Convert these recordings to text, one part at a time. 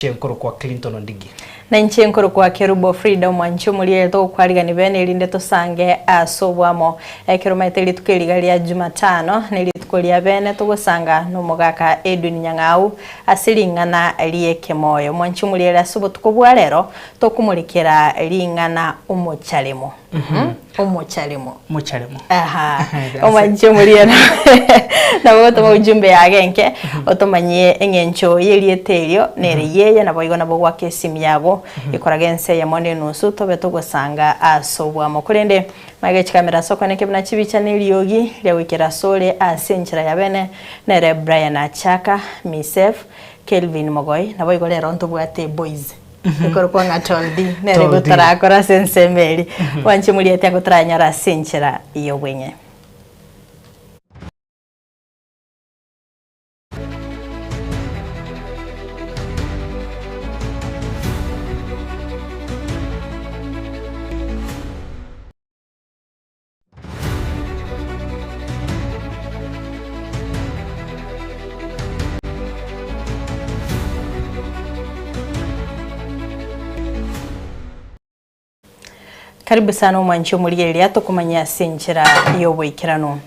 Inche nkorokwa Clinton Ondigi. Na inche nkorokwa Kerubo Frida omwanchi omoriere togokwarigani bene erinde tosange ase obwamo. Ekero omaete rituko eriga ria Jumatano ne rituko ria bene togosanga nomogaka Edwin Nyang'au ase ring'ana ri'ekemoyo. Omwanchi omoriere ase obotuko bwa rero tokomorekera ring'ana omocharemo. Omocharemo. Omocharemo. Aha. Omwanchi omoriere nabo ogotoma ujumbe yago enke otomanyie eng'encho y'erieta erio nere yeye naboigo nabo goaka esimu yago ekoraga ense eyemo na enusu tobe togosanga ase obwamo. Korende magega chikamera ase okwaneke buna chibicha na eriogi ria goikera asore ase enchera ya bene nere Brian Achaka, Misef, Kelvin Mogoi naboigo rero ntobwate boys. Ekorokwa ng'a Toldi, nere Toldi. gotarakora ase ensemo eria. Bwanche morieti ako taranyora ase enchera y'obweng'e. Karibu sana omwanchi omorigereria tokomanye ase enchera y'oboikeranu.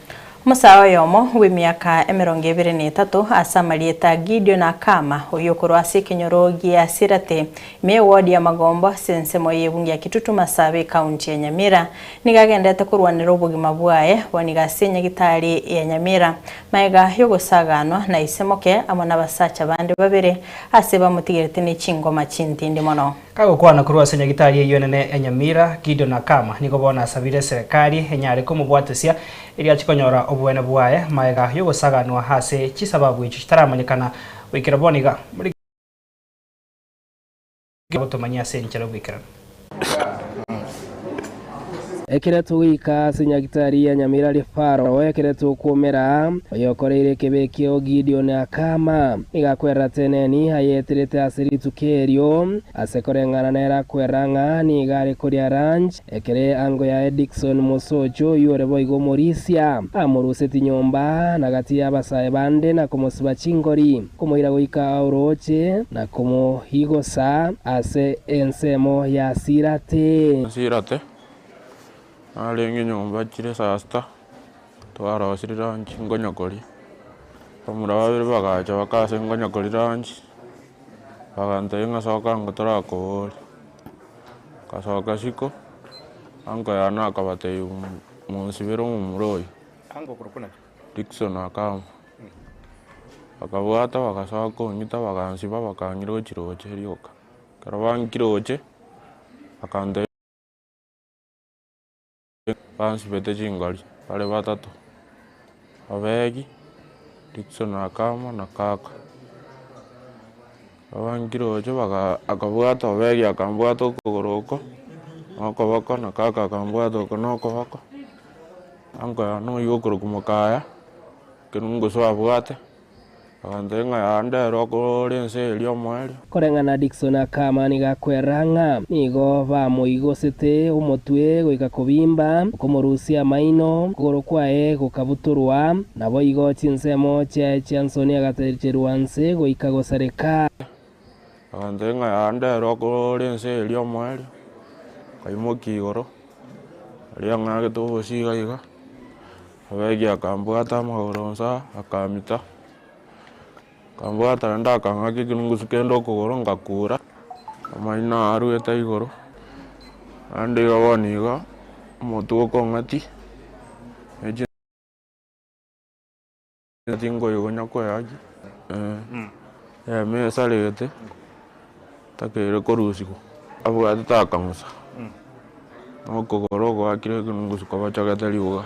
Omosae oyomo bw'emiaka emerongo ebere na etato ase amarieta Gideon Akama oyio okorwa ase ekenyoro gia Sirate ime y'eward ya Magombo ase ensemo y'ebunge ya Kitutu Masaaba ecounty ya Nyamira Nigo agenderete korwanera obogima bwaye, bono nigo ase enyagitari ya Nyamira, magega y'ogosaganwa na ise moke amo nabasacha bande babere, ase bamotigerete ne chingoma chintindi mono. Kagokwana korwa ase enyagitari eyio enene ya Nyamira, Gideon Akama nigo bono asabire eserekari enyare komobwatesia erio achie konyora oboene bwaye magega y'ogosaganwa ase chisababu echio chitaramanyekana goikera bono iga. Gotomanyia ase enchera y'oboikeranu. Ekero togoika ase Nyagitari ya Nyamira Rifaro, ekero tokwomera oyokoreire ekebe ekio Gideon akama, nigo akwerera teneni ayeterete ase rituko erio, ase koreng'ana nere akwerera ng'a nigo are koria lunch, Ekere ango yaye Dickson Mosocho oyio ore boigo omorisia, amoruseti nyomba na gati y'abasae bande na komosiba chingori, komoira goika orooche na komoigosa ase ensemo ya Sirate. Sirate, narenge nyomba chire saa sita, twarosirie lunch nkonya koria, abamura babere bagacha baka ase nkonya koria lunch, bagantebia ng'a soka ango torakoboria. Nkasoka isiko, anko yane akabatebia monsibere omomura oyio, Dickson akama, bakabwata bagasoa kong'ita bagansiba bakang'ira gochia roche rioka. Ekero bang'ikire roche, bakantebia bansibete chingori bare batato, Obegi, Dickson akama na kaka. Abankire roche baka akabwata Obegi akambwata okogoro oko, na okoboko na kaka akambwata oko na okoboko, anko yane oywo okorokwa Mokaya, ekerungusu abwate. Agantebia ng'a yaya ndere okore ense eria omoerio. Koreng'ana Dickson akama nigo akwerera ng'a nigo bamoigosete omotwe goika kobimba, okomorusia amaino, okogoro kwaye gokabutorwa, naboigo chinsemo chiaye chia nsoni agatecherwa nse goika gosareka. Agantebia ng'a yaya ndere okore ense eria omoerio, nkaimokia igoro, aria ang'agete obosie iga iga. Abegi akambwata amagoro onsi aa, akamita, akambwata naende akang'aka ekerungusu kende okogoro ngakura, amaino aya arwete igoro, naende iga bono iga, omotwe okong'ati, ne tinkoigwa koyaki, eyemo esarete, takeire korusigwa, abwatete akang'usa, na okogoro ogoakire ekerungusu kobochogete riuga.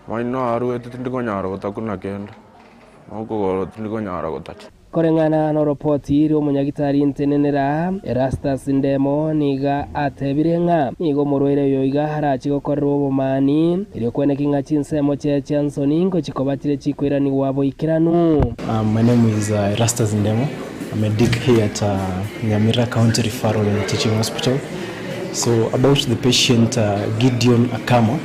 Maino aruete tindi konyara gotakuna kende, na okogoro tindi konyara gotacha. Koreng'ana noropoti ri'omonyagitari ntenenera, Erastus Ndemo nigo atebire ng'a nigo omorwaire oyo iga arache gokorerwa obomani, erio kweneki ng'a chinsemo chiaye chia nsoni ngochikoba chire chikoiranigwa boikeranu. My name is Erastus Ndemo, I'm a dig here at Nyamira County Referral and Teaching Hospital. So about the patient Gideon Akama,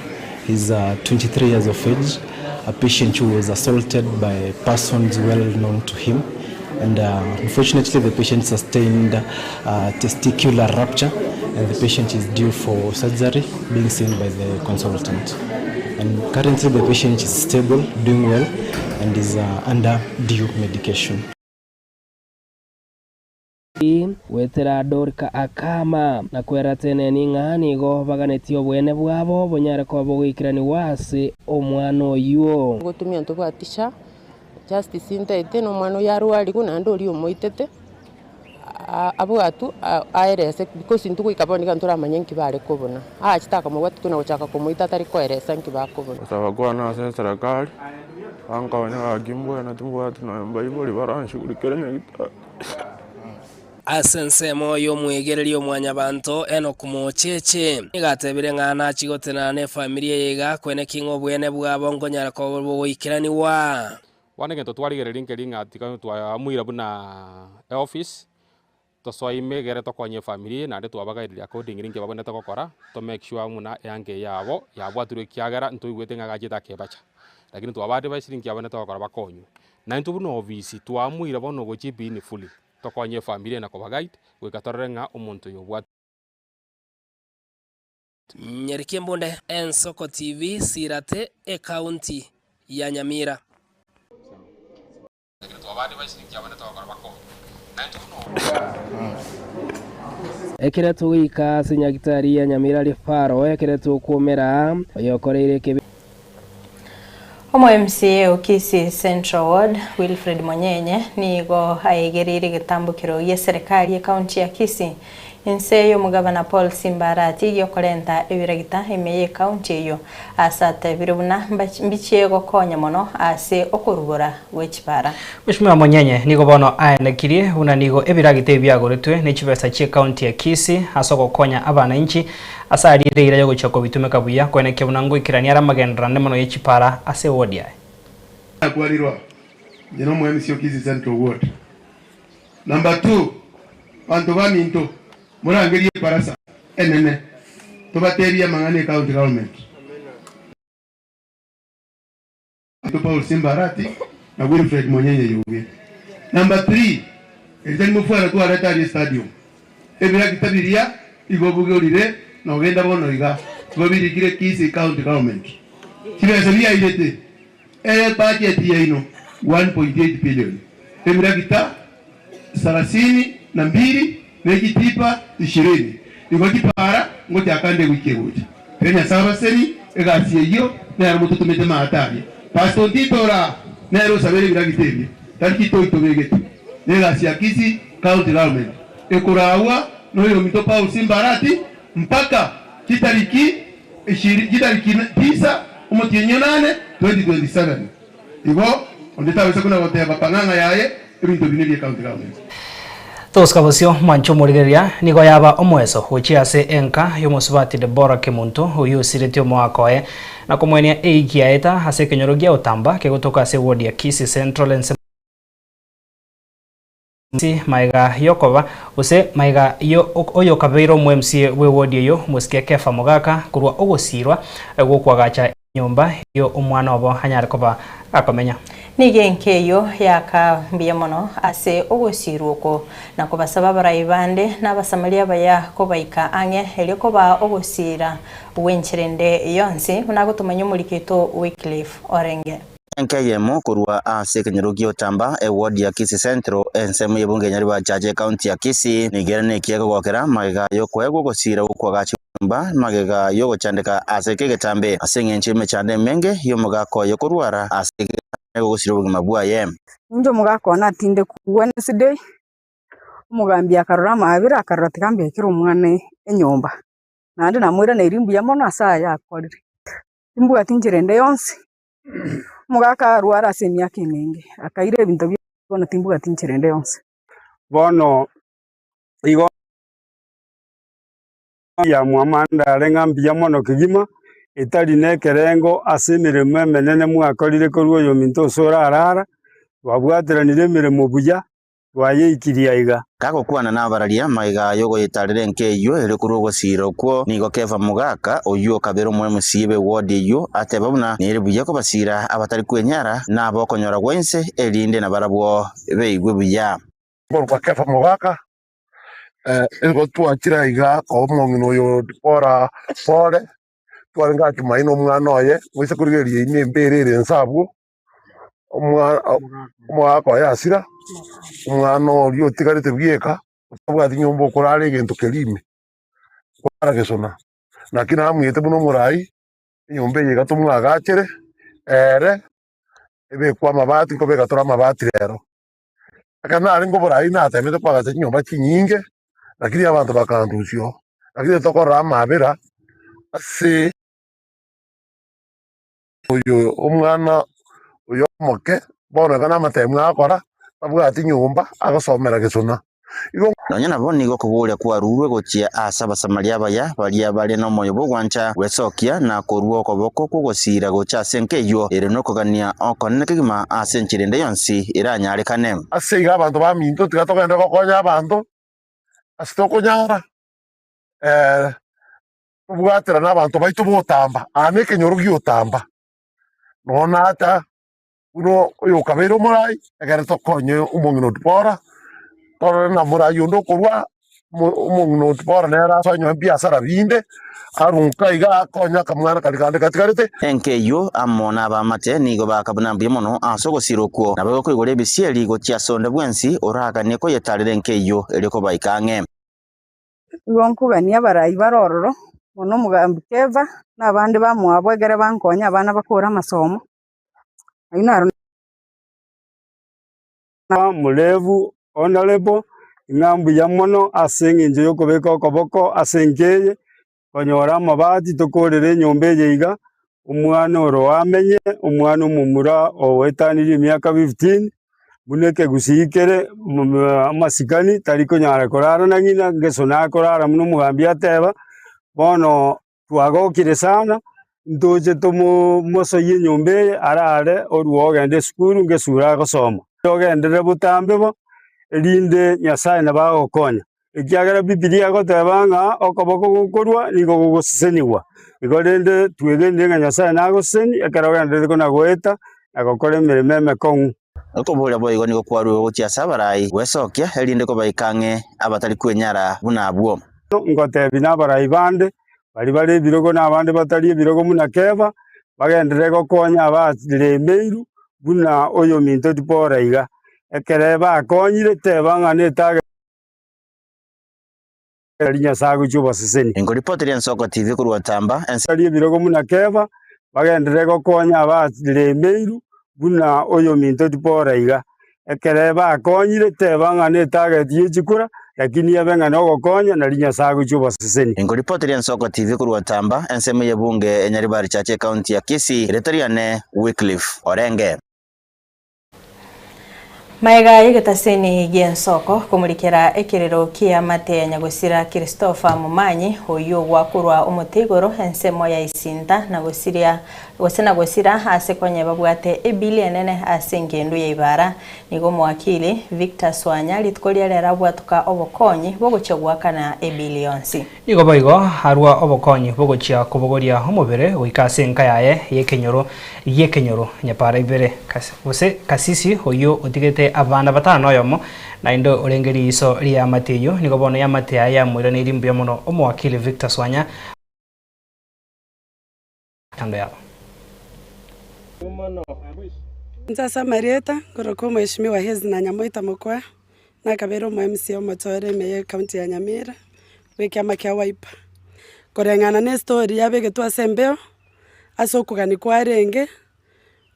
he's 23 years of age, a patient who was assaulted by persons well known to him. And unfortunately, the patient sustained testicular rupture and the patient is due for surgery being seen by the consultant. And currently the patient is stable, doing well, and is under due medication. Goetera Dorika Akama, na kwera teneni ng'a nigo baganetie oboene bwabo bonyare koba bogoikeranigwa ase omwana oyio. Gotumia ntobwati sha justice ntaete na omwana oyo arwarigwe naende oria omoitete abwatwe aerese because intwe goika bono iga ntoramanye nki bare kobuna. Aachete akamobwatia na gochaka komoita atari koeresa nki bakobuna. Gosaba kwane ase eserekari, bankonye gaki mbwene timbwati nonya mbaibori baranshughulikere nyagetari. Ase ensemo y'omwegereria o Mwanyabanto Enock Mocheche, nigo atebire ng'a nachie gotenena nefamiri eye iga kweneki ng'a obwene bwabo nkonyara koba bogoikeranigwa. Bono egento twarigereria nkeri ng'a tiga twamoira buna eoffice, tosoe ime egere tokonye efamiri eye naende twabagaereria accordingly nki babwenerete gokora, to make sure buna eanka eye yabo yabwatirwe ekiagera ntoigwete ng'a gachete akebacha. Lakini twaba advised nki abwenerete gokora bakonywe. Na intwe buna ofisi twamoira bono gochia ebini fully. Tokonye efamiri eye na koba guide goika torore ng'a omonto oyo obwate. Nyariki Embunde, Ensoko TV, Sirate, Ekaunti ya Nyamira. Ekero togoika ase Nyagitari ya Nyamira Referral, ekero tokwomera oyokoreire ekebe. Omo MCA o Kisii Central Ward, Wilfred Monyenye, nigo aegereire egetambokero gi'eserekari y'ecounty ya Kisii inse y'omogabana Paul Simba Arati giokorenta ebiragita ime y'ecounty eyio ase atebire buna mbichie gokonya mono ase okorubora gw'echibara. Mweshimiwa Monyenye nigo bono aenekirie buna nigo ebiragita ebi biagoretwe ne chibesa chi'ecounty ya Kisii ase ogokonya abananchi Ase aria riira y'ogochia kobitumeka buya, koenekia buna ngoikerania are amagenderano mono ye chipara ase ewodi yaye. Nakwarirwa inche no omo MC o Kisii Central Ward. Number two, banto baminto morangerie ebarasa enene tobatebie amang'ana e county government. Paul Simba Arati na Wilfred Monyenye Yugi. Number three, eritari mofwano twareta aria estadium. Ebiragita biria igo bugorire na ogenda bono iga, igo birikire Kisii County Government. Chibesa biairete eye budget yaino 1.8 billion. Ebiragita sarasini na mbili ne chitipa ishirini. Igo chipara ngochaka nde ewiki egocha. Tiga Nyasae abaseni egasi eyio nero mototomete maate aria. Pastor Ntito ora nere osabere ebiragita ebio tari chitoi tobegete. Negasi ya Kisii County Government ekoraagwa noyominto Paul Simbarati mpaka chitariki ishiri chitariki tisa omotienyi onane 2027. Igo onde tabaisa kona goteba pang'ang'a yaye ebinto ebi nebie county government. Togosuka bosio, mwanche omorigereria, nigo yaba omoeso gochia ase enka y'omosubati Debora Kemunto, oyio osiretie omoaka oye na komoenia eiki yaeta ase ekenyoro gia Otamba kegotoka ase eward ya Kisii Central ensemo Maega yokoba gose maega oyokabeire omo MCA bw'ewodi eyio omosike Kefa Mogaka korwa ogosiirwa gwokwagacha enyomba eyio omwana obo anyare koba gakomenya. Nigo enka eyio yakaa mbuya mono ase ogosiirwa okwo, na kobasaba abarai bande na Abasamaria abaya kobaika ang'e, erio kobaa ogosiira gw'enchera ende yonsi, buna agotomanya omoriki oito Wycliffe orenge. Enka eyemo korwa ase ekenyoro gi'Otamba, eward ya Kisii Central, ensemo y'ebunge ya Nyaribari-Chache ekaunti ya Kisii, nigo ere nekiya kogokera magega y'okoegwa ogosiira gw'okoagacha enyomba magega y'ogochandeka ase ekegetambe ase engencho y'emechando emenge y'omogaka oye korwara ase egetambe gogosiria obogima bwaye. Inche omogaka one atindekwa Wednesday, omogambi akarora amabera akarora tiga mbekere omwana enyomba, naende namoiraneiri mbuya mono ase aya akorire. Timbwati nchera ende yonsi. Omogaka arware ase emiaka emenge, akaira ebinto bionsi bono timbwati inchera ende yonsi. Bono igo yamwamanda are ng'a mbuya mono kegima, etari nekerengo ase emeremo emenene mwakorire korwa oyominto ase orarara, twabwateranire emeremo buya. Twayeikirie aiga. Gagokwana nabararia magega y'ogoyetarera enka eyio ere korwa ogosiira okwo, nigo Kefa Mogaka, oyio okabera omo-MC b'ewodi eyio, ateba buna nere buya kobasiira abatari kwenyara na abokonyora gwa inse, erinde nabarabwo beigwe buya. Korwa Kefa Mogaka, nigo twachire aiga koa omong'ina oyo Dibora pole, twarenge atumaini omwana oye, moise korigereria ime embera ere inse abwo. Omogaka oye asira, omwana oria otigarete bweka, otabwati nyomba okorara egento keria ime, okorara gesona. Naki namwete buna omorai, enyomba eye iga tomwagachere, ere ebekwe amabati nkobeka tore amabati rero. Ekero narenge oborai natemete koagacha chinyomba chinyinge, lakini abanto bakandusia oo, lakini tokorora amabera ase. Oyo omwana oyo omoke, bono iga namatemu agokora, tabwati nyomba, agosomera gesona. Igo. Nonya nabo nigo okoboria kwarurwe gochia ase Abasamaria abaya, baria bare nomoyo bw'ogwancha gwesokia na korua okoboko kw'ogosiira gocha ase enka eyio ere nokogania okonene kegima ase enchera ende yonsi eranyarekane. Ase igo abanto baminto, tiga togende gokonya abanto ase tokonyara. Tobwaterane abanto baito b'otamba, aa nekenyoro gi'otamba, nonya nata buna oyokabeire omorai, ekero tokonye omong'ina o Dibora, torore na morai onde okorwa omong'ina o Dibora nere asoe onye ebiasara binde, arunka iga akonye akamwana karia kande gatigarete. Enka eyio amo nabamate nigo bakabuna mbuya mono ase ogosira okwo, naboigo koigora ebisieri gochia ase onde bwensi oraganie koyetarera enka eyio erio kobaika ang'e. Igo nkogania abarai bare ororo, mono omogambi Keva, na abande bamwabo ekere bankonye abana bakore amasomo, ayio naro. Murebu Honourable, ng'a mbuya mono ase eng'encho yokobeka okoboko ase enka eye, konyora amabati tokorere enyomba eye iga, omwana oro amenye, omwana omomura oetanirie emiaka 15, buna ekegusii kere amasikani tari konyara korara na ng'ina, ngeso nakorara buna omogambi ateba, bono twagokire sana, ntoche tomosoyie enyomba eye arare orwe ogende esukuru ngesura agosoma. Togenderere botambe bo, erinde Nyasaye nabo agokonya. Ekiagera Bibilia egoteba ng'a okoboko gokorua nigo gogosesenigwa. Igo rende twegenire ng'a Nyasae nagosesenie ekero ogendererete kona goeta na gokora emeremo emekong'u. Okoboria boigo nigo kwaruegwe gochia ase abarai gwesokia, erinde kobaika ang'e abatari kwenyara buna abwo. Ngotebi nabarai bande, baria bare ebirogo na abande batari ebirogo buna Keba, bagenderere gokonya abaremeirwe buna oyominto Dibora iga. Ekero bakonyire, teba ng'a netage. Riria Nyasae agochia oboseseni. Nkoripoteria Ensoko TV korwa Tamba, ense. Tari ebirogo buna Keba, bagenderere gokonya abaremeirwe buna oyominto Dibora iga. Ekero bakonyire, teba ng'a netageti ye chikura, lakini ebe ng'a nogokonya, nario Nyasae agochia oboseseni. Nkoripoteria Ensoko TV korwa Tamba, ensemo y'ebunge e Nyaribari Church Ekaunti ya Kisii, erieta riane Wycliffe Orenge. Magega y'egetaseni gi'ensoko komurikera ekerero ki'eamate ya nyagosira Christopher Momanyi, oyio gwakorwa omote igoro ensemo ya Isinta na gosiria gose na gosira ase konya babwate ebili enene ase engendu ya Ibara. Nigo omowakili Victor Swanya rituko ria rero abwatoka obokonyi bogochia goakana ebili yonsi. Nigo boigo arua obokonyi bogochia kobogoria omobere goika ase enka yaye y'ekenyoro gi'ekenyoro nyapara ibere, gose kasisi oyio otigete abana batano na oyomo, naende orenge riiso ri'eamate eyio. Nigo bono eamate yaye yamoiraneirie mbuya mono omowakili Victor Swanya kando yabo. Inche ase amarieta nkorokwa Omweshimiwa Hezina Nyamoita Mokua, nakabeire omo MCA omochore ime ye ecounty ya Nyamira, bwa ekiama kia Wiper. Koreng'ana na estory yabegetwe ase embeo, ase okogania kwarenge,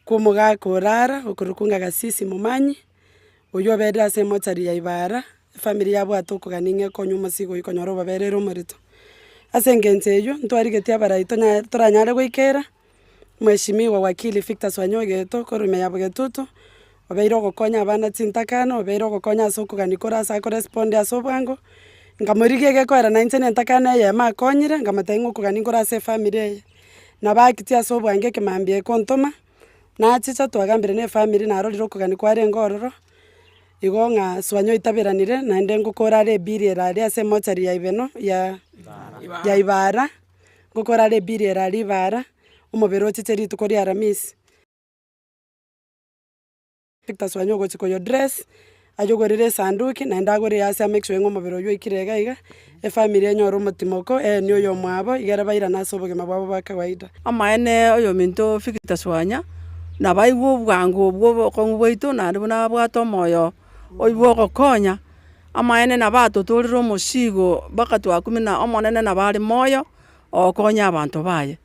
kwa omogaka orara okorokwa ng'a Gasisi Momanyi, oywo oberire ase emochari ya Ibara, efamiri yabwate okogania ng'a ekonywa omosigo oywo konyora oboberere omorito. Ase engencho eywo, ntwarigetie abarai tonya toranyare goikera, Mheshimiwa Wakili Victor Swanya Ogeto korwa ime ya Bogetutu, obeire ogokonya abana chintakana, obeire ogokonya ase okogania kore ase akorespond ase obwango, nkamorigia egekoera na inche nentakana eyemo akonyire, nkamotebia ng'a okogania nkore ase efamiri eye. Nabo akitie ase obwango ekemambia egontoma, nachicha twagambire na efamiri narorire okogania kwarenge ororo. Igo ng'a Swanya oitaberanire, naende ngokora are ebill ere aria ase emochari ya Ibeno ya ya Ibara, ngokora are ebill ere aria Ibara, omobere ochiche rituko ria Aramisi. Victor Swanya ogochia koyo dress, ayogorere esanduki, naende agore ase a make sure ng'a omobere oywo oikire iga iga, efamiri enyore omotimoko, eenie oyomwabo, igere bairane ase obogima bwabo bwa kawaida. Amaene oyominto Victor Swanya, nabaigwe obwango obwo obokong'u bwaito naende buna abwate omoyo oywo ogokonya, amaene nabo atotorire omosigo mpaka twakumia na Omonene nabo are moyo, ogokonya abanto baye.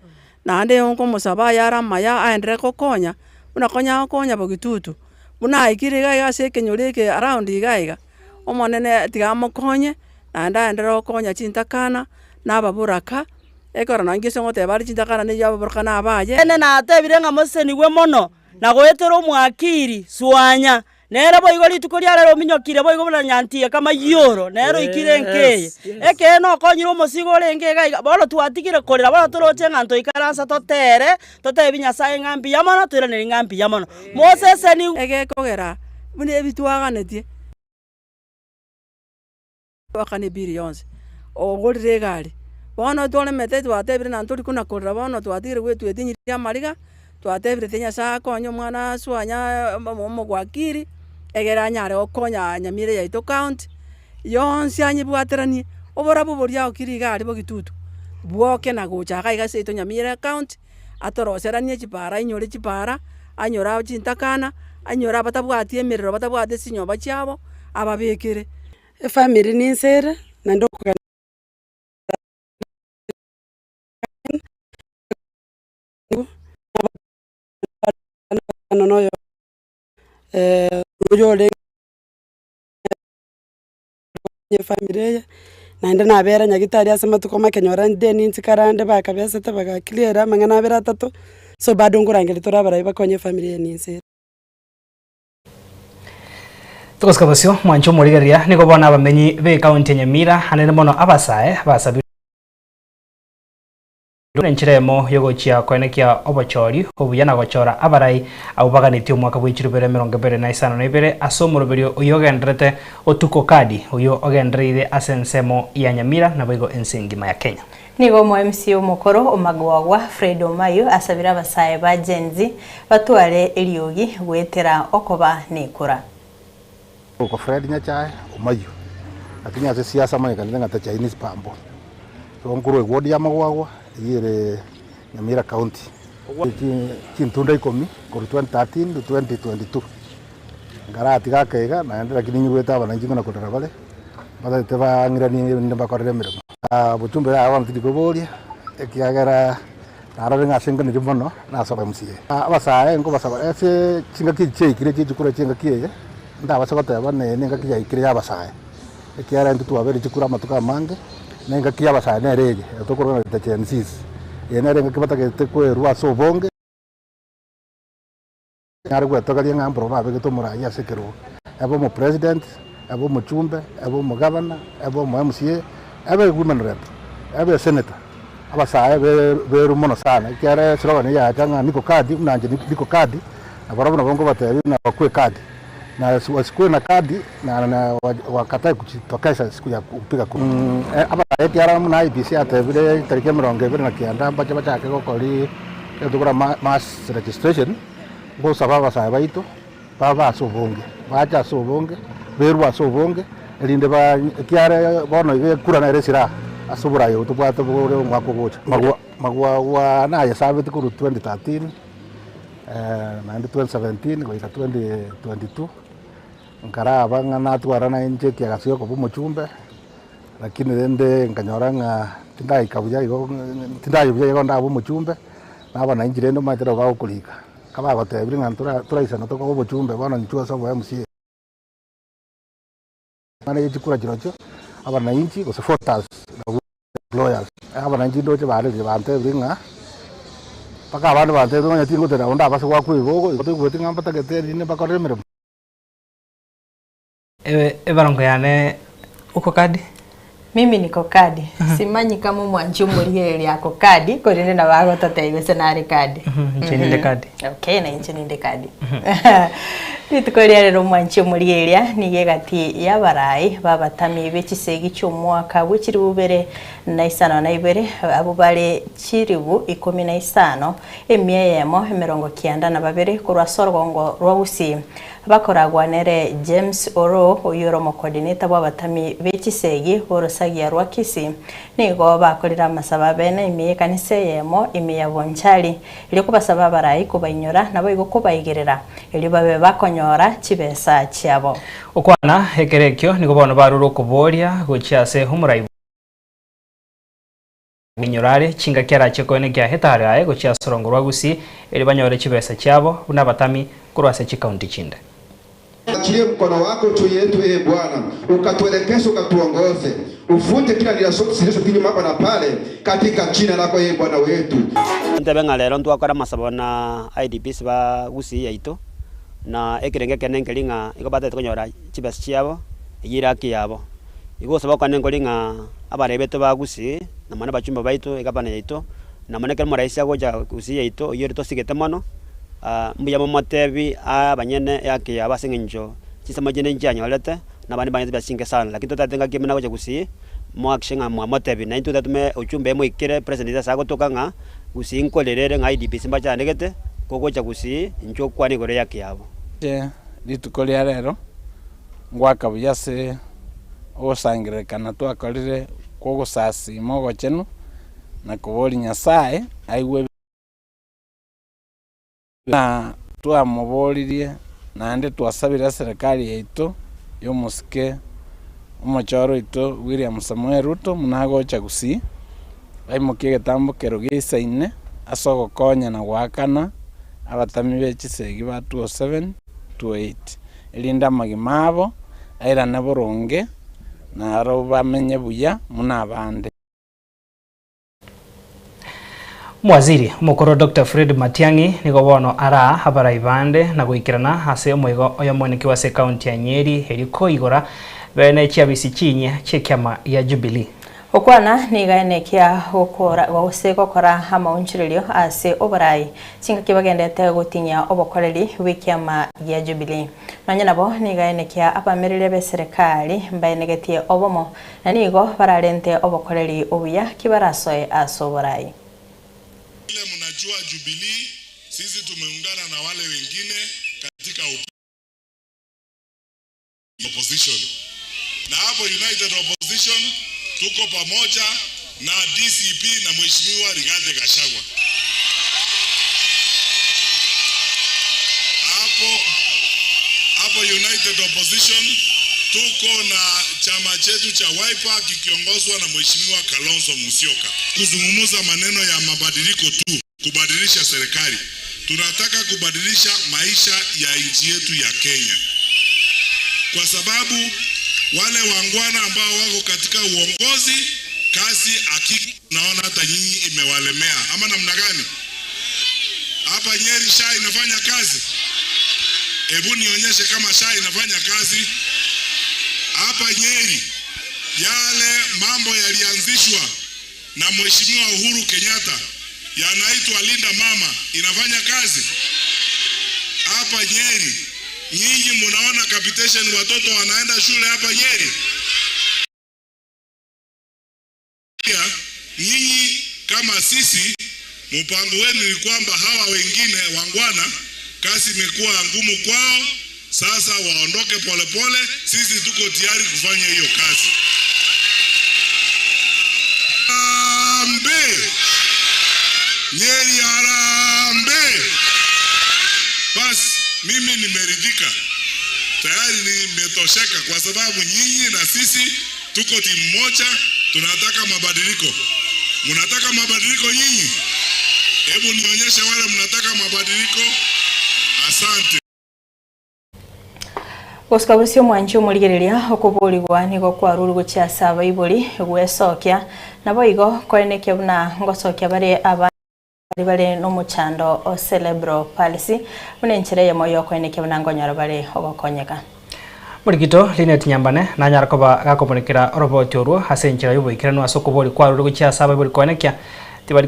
Naende nkomosaba ayare amaya aenderere gokonya, buna konya agokonya bogitutu, buna aikire iga iga ase ekenyoro eke around iga iga, Omonene tiga amokonye, naende aenderere gokonya chintakana, na ababoraka, ekero nonye gese ngoteba are chintakana na ababoraka na abaye. Ene natebire ng'a mosesenigwe mono na goetera omwakiri Swanya, Nere boigo rituko ria rero ominyokire boigo buna nyantiga kamayioro, nere oikire enka eye. Ekeene okonyire omosigo orenge iga iga, bono twatigire korera, bono toroche ng'a ntoikaransa totere, totebi Nyasaye ng'a mbuya mono, toiranerie ng'a mbuya mono. Mosesenigwe. Egekogera buna ebi twaganetie. Goakana ebiri yonsi, ogorire egari. Bono twaremete twatebire naende tori kona korera bono twatigire goetwetinyiria amariga, twatebire tiga Nyasaye akonye omwana aswanya omogwakiri, egere anyare gokonya Nyamira yaito county, yonsi anyebwateranie, oborabu boria agokire iga aria bogitutu, bwoke na gocha iga iga seito Nyamira county, atoroseranie chipara ainyore chipara, anyore aba chintakana, anyore abatabwati emerero batabwati chinyomba chiabo, ababekere. Efamiri ninse ere, naende okogania noyo oyore efamiri eye, naende nabera nyagetari ase amatuko make nyora inde ninchikarande bakabesete baga clear amang'ana abere atato, so bado nkorangeria tore abarai bakonye efamiri eye ninse ere. Togosika bosio mwanche omorigereria nigo bono abamenyi be ekaunti ya Nyamira anene mono abasae basabirwe enchera emo yogochia koenekia obochori obuya na gochora abarai abwo baganetie omwaka bwe chirubere 2052 ase omoroberio oyio ogendererete Otuko Kadi oyio ogendereire ase ensemo ya Nyamira naboigo ense engima ya Kenya. Nigo omo MC omokoro o Magwagwa Fred Omayu asabire abasae ba Gen Z batware eriogi goetera okoba nekura. Oko Fred Nyachae Omayu lakini ase siasa amanyekanete ng'a the Chinese bamboo. So nkorwa eward ya Magwagwa eyio ere Nyamira County. Chintunda ikomi korwa 2013 to 2022. Nkaratiga ake iga naende lakini nyigwete abananchi ng'a nakorera bare, batagete bang'iranie rinde mbakorere emeremo. Obochumbe yaya bono tindi koboria, ekiagera narorire ng'a ase nganeti mono nase oba MCA. Abasae nkobasaba ase chingaki echi chiaikire chie chikura chia engaki eye, ndabase goteba ng'a eye nengaki yaikire ya abasae, ekiagera intwe twabeire chikura amatuko amange, na engaki ya abasae nere eye, tokorora ng'a Gen Zs. Eye nere engaki batagete koerwa ase obonge. Nare gwetogeria ng'a mborobwo babegete omoraia ase ekerogo, ebe omopresident, ebe omochumbe, ebe omogavana, ebe omo MCA, ebe women rep, ebe esenator, abasae beru mono sana ekiagera eslogan eye yacha ng'a niko kadi buna inche niko kadi, na barobwo nabo nkobatebia buna bakwe kadi, na wasikue na kadi na na wakatae kujitokeza siku ya kupiga kura. Abasae ekiagera buna IEBC yatebire tariki emerongo ebere na kianda mbache bachake gokori egento buna mass registration. Ngosaba abasae baito babe ase obonge, bache ase obonge, berwe ase obonge, erinde ba ekiagera bono iga ekura nere esira ase oboraai obo tobwate bore omwaka ogocha. Magwa magwagwa nayesabeti korwa 2013 naende 2017 goika 2022, nkaraba ng'a natwara nainche ekiagasi gia okoba omochumbe, lakini rende nkanyora ng'a tindaika buya igo tindayia buya igo ndabe omochumbe. Na abanainchi rende omanyete nabo bagokorika, kabagotebire ng'a ntora toraisana tokoba obochumbe bono inchuo ase obo MCA. Mani ye chikura chirochio, abanainchi gose voters nabwo employers. Abanainchi ndoche barerire bantebire ng'a mpaka abande bantebire onye tingotera onde abase goakwa ebibogo igo toigweti ng'a mbatagete rinde mbakorere emeremo. Ebarongo yane uko kadi? Mimi niko kadi. Simanyi kama omwanchi omorigereria ako kadi korende nabo agototebia gose nare kadi. Inche ninde kadi. Okay, na inche ninde kadi. Rituko ria rero omwanchi omorigereria nigo egati y'abarai b'abatami be chisegi chi'omwaka bwe chilifu bibere na isano na ibere, abwo bare chilifu ikomi na isano, emia eyemo, emerongo kianda na babere korwa ase orogongo rwa Gusii. Bakoragwa nere James Oroo, oyio ore omocoordinator bw'abatami be chisegi b'orosagia rwa Kisii, nigo bakorire amasabo abene ime y'ekanisa eyemo ime ya Bonchari, erio kobasaba abarai kobainyora naboigo kobaigerera, erio babe bakonyora chibesa chiabo. Okwana ekero ekio nigo bono barure okoboria gochia ase omorai bw'inyoro are, chingaki arachie koenekia hetari aye gochia ase orongo rwa Gusii, erio banyore chibesa chiabo buna abatami korwa ase chikaunti chinde. Achilie mkono wako juu yetu, ee Bwana, ukatuelekeze, ukatuongoze, uvunje kila nira zote zilizo kinyume hapa na pale, katika jina lako ee Bwana wetu. Ntebe ng'a rero ntwakora amasabo na IDPs ba Gusii yaito, na ekerengo ekenene nkeri ng'a igo batagete konyora chibesa chiabo, eyio ere haki yabo. Igo gosaba okwane nkori ng'a abarai baito ba Gusii, na mono abachumba baito, egavana yaito, na mono ekero omoraisi agocha Gusii yaito, oyio ore tosigete mono, mbuya momotebi aa abanyene ehaki yabo ase eng'encho chinsemo chinde nchianyorete, na abande mbanyete chibesa chinke sana. Lakini totagete ngaki buna agocha Gusii, mohakikishe ng'a mwamotebi, naintwe totome ujumbe emoikere president ase agotoka ng'a Gusii nkorere ere ng'a IDPs mbachandegete, kogocha Gusii, inchuo okwane igoro y'ehaki yabo. Rituko ria rero Ngoaka buya ase ogosangererekana twakorire kw'ogosasiima ogochenu, na koboria Nyasae aigwe Na twamoboririe, naende twasabire eserekari yaito y'omosike omochoro oito William Samoei Ruto buna agocha Gusii, aimokie egetambokero gia isaine ase ogokonya na goakana abatami be chisegi ba 207, 208. Erinde amagima abo airane boronge, na aro bamenye buya buna abande. Omowaziri omokoro Doctor Fred Matiang'i nigo bono araa abarai bande na goikerana ase omoigo oyomoenekiwa ase ekaunti ya Nyeri erio koigora bene chiabisi chinyia chi'ekiama gia Jubilee. Gokwana nigo aenekia gokora gose gokora amaonchorerio ase oborai, chingaki bagendete gotinyia obokoreri bw'ekiama gia Jubilee. Nonya nabo nigo aenekia abamereria b'eserekari mbaenegetie obomo, na nigo bararente obokoreri obuya kibarasoe ase oborai. Vile mnajua Jubilee, sisi tumeungana na wale wengine katika opposition. Na hapo United Opposition tuko pamoja na DCP na Mheshimiwa Rigathi Gachagua. Hapo hapo United Opposition tuko na chama chetu cha Wiper kikiongozwa na Mheshimiwa Kalonzo Musyoka. Kuzungumza maneno ya mabadiliko tu, kubadilisha serikali. Tunataka kubadilisha maisha ya nchi yetu ya Kenya, kwa sababu wale wangwana ambao wako katika uongozi, kazi hakika naona hata nyinyi imewalemea, ama namna gani? Hapa Nyeri SHA inafanya kazi? Hebu nionyeshe kama SHA inafanya kazi hapa Nyeri. Yale mambo yalianzishwa na Mheshimiwa Uhuru Kenyatta yanaitwa Linda Mama inafanya kazi hapa Nyeri. Nyinyi munaona capitation, watoto wanaenda shule hapa Nyeri. Pia nyinyi kama sisi, mpango wenu ni kwamba hawa wengine wangwana, kazi imekuwa ngumu kwao, sasa waondoke polepole. Sisi tuko tayari kufanya hiyo kazi. Harambee! Nyeri harambee! Basi mimi nimeridhika tayari, nimetosheka kwa sababu nyinyi na sisi tuko timu moja, tunataka mabadiliko. Mnataka mabadiliko nyinyi? Hebu nionyeshe wale mnataka mabadiliko. Asante. Gosika bosio omwanchi omorigereria okoborigwa nigo kwarurwe gochia ase abaibori gwesokia, naboigo koenekia buna ngosokia bare abana baria bare nomochando o cerebral palsy buna enchera eyemo yokoenekia buna nkonyora bare ogokonyeka. Morikito Linet Nyambane nanyara koba gakomorekera oroboti orwo ase enchera y'oboikeranu ase okoboria kwarure gochia ase abaibori koenekia tibari.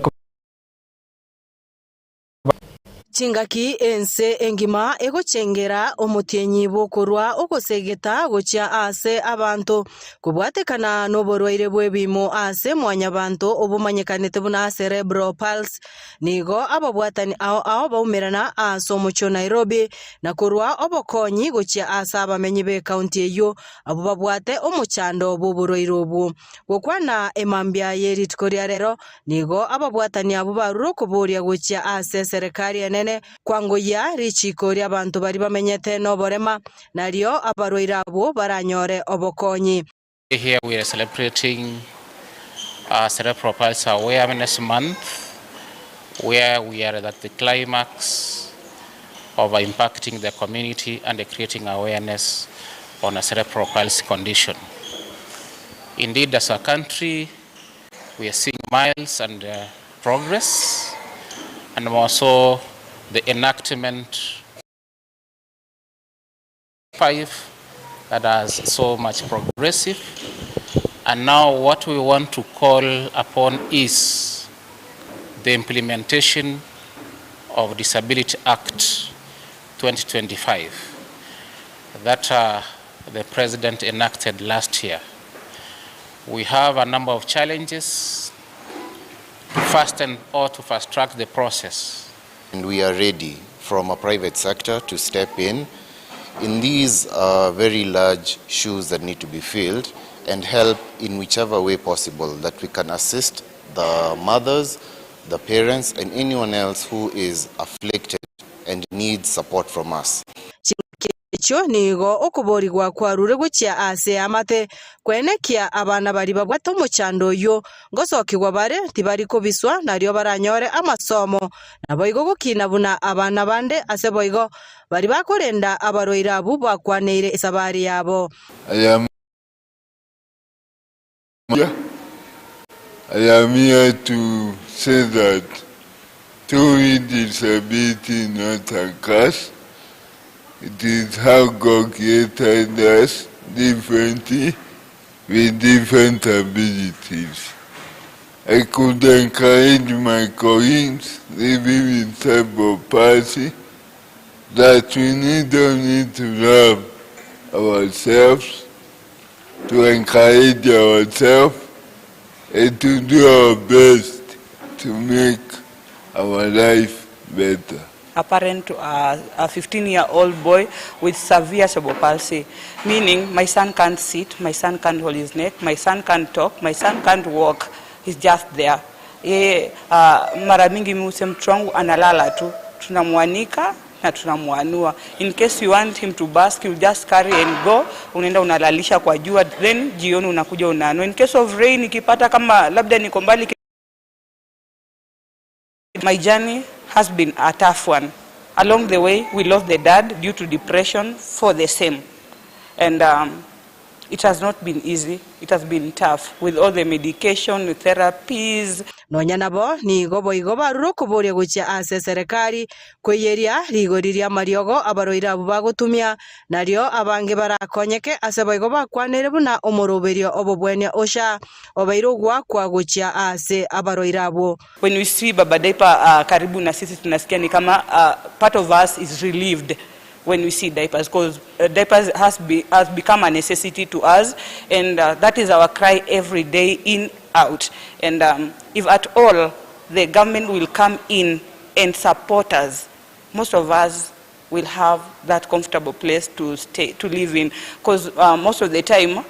Chingaki ense engima egochengera omotienyi bw'okorua ogosegeta gochia ase abanto, kobwatekana noborwaire bw'ebiimo ase mwanyabanto obomanyekanete buna cerebral palsy. Nigo ababwatani ao ao baumerana ase omochie o Nairobi na korua obokonyi gochia ase abamenyi b'ekaunti eyio abwo babwate omochando bw'oborwaire obwo. Gokwana emambia ye rituko ria rero, nigo ababwatani abwo barure okoboria gochia ase eserekari enene kwangoyia richiiko ri'abanto baria bamenyete noborema, nario abarwaire abwo baranyore obokonyi. Here we are celebrating Cerebral Palsy Awareness Month where we are at the climax of impacting the community and creating awareness on a cerebral palsy condition. Indeed, as a country, we are seeing miles and uh, progress, and more so the enactment 5 that has so much progressive. And now what we want to call upon is the implementation of Disability Act 2025 that uh, the President enacted last year. We have a number of challenges to fasten or to fast track the process. And we are ready from a private sector to step in in these uh, very large shoes that need to be filled and help in whichever way possible that we can assist the mothers, the parents, and anyone else who is afflicted and needs support from us. Chingaki echio nigo okoborigwa kwarure gochia ase eamate, kwenekia abana baria babwate omochando oyio ngosokigwa bare tibari kobiswa nario baranyore amasomo, naboigo gokina buna abana bande ase boigo baria bakorenda abarwaire abwo bakwaneire esabari yabo. I am I am here to say that true disability is not a curse. It is how God created us differently with different abilities. I could encourage my colleagues living with cerebral palsy that we need only to love ourselves, to encourage ourselves, and to do our best to make our life better. A parent to a 15-year-old boy with severe cerebral palsy, meaning my son can't sit, my son can't hold his neck, my son can't talk, my son can't walk, he's just there. Yeye mara mingi mimi husema mtoto wangu analala tu, tunamwanika na tunamwanua. In case you want him to bask, you just carry and go, unaenda unalalisha kwa jua, then jioni unakuja unaanua. In case of rain, ikipata kama labda niko mbali. My journey has been a tough one. Along the way, we lost the dad due to depression for the same. And it has not been easy. It has been tough with all the medication, the therapies. Nonya nabo nigo boigo barure okoboria gochia ase eserekari koiyeria rigori ri'amariogo abarwaire abwo bagotumia, nario abange barakonyeke ase boigo bakwanire buna omoroberio obobwenia osha obeire ogoakwa gochia ase abarwaire abwo. When we see Baba Diaper karibu na sisi tunasikia ni kama part of us is relieved when we see diapers because diapers has become a necessity to us and that is our cry every day in out and if at all the government will come in and support us, most of us will have that comfortable place to stay, to live in, because most of the time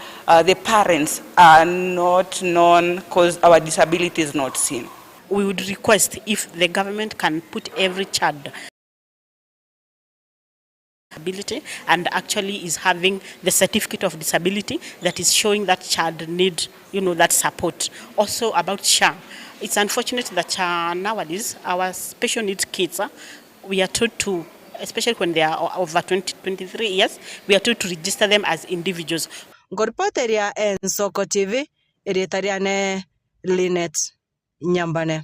the parents are not known because our disability is not seen. We would request if the government can put every child disability and actually is having the certificate of disability that is showing that child need that support. Also about SHA, it's unfortunate that nowadays our special needs kids, we are told to, especially when they are over 20, 23 years, we are told to register them as individuals. Ngoripoteria Ensoko TV, erieta riane Linet Nyambane.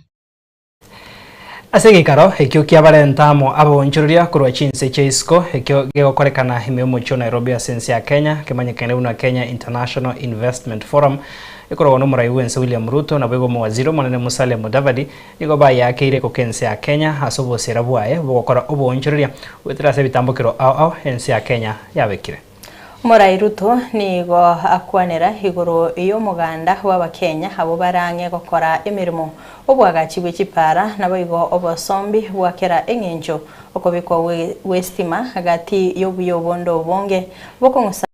Ase egeikaro ekio kiabarenta amo abonchoreria korwa chinse chia isiko ekio gegokorekana ime omochie o Nairobi ase ense ya Kenya kemanyekane buna Kenya International Investment Forum. Ekorogwa nomorai bw'ense William Ruto naboigo omowaziri omonene Musalia Mudavadi nigo bayeakeire ekoka ense ya Kenya ase obosera bwaye bogokora oboonchoreria goetera ase ebitambokero ao ao ense ya Kenya yabekire. Omorai Ruto nigo akwanera igoro y'omoganda bw'Abakenya abwo bare ang'e gokora emeremo, oboagachi bwe chipara naboigo obosombi bwa kera eng'encho, okobekwa gw'estima gati y'obuya obonde obonge bokong'usa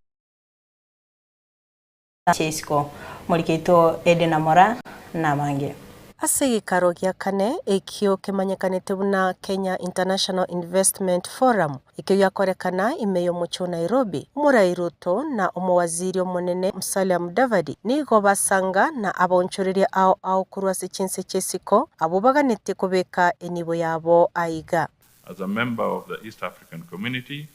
isiko. Morikeito Edna Moraa namange. Ase egeikaro gia kane ekio kemanyekanete buna Kenya International Investment Forum, ekio giakorekana ime y'omochie o Nairobi, Omorai Ruto na Omowaziri omonene Musalia Mudavadi nigo basanga na abaonchoreria ao ao korwa ase chinse chi'esiko abwo baganetie kobeka enibo yabo aiga. As a member of the East African Community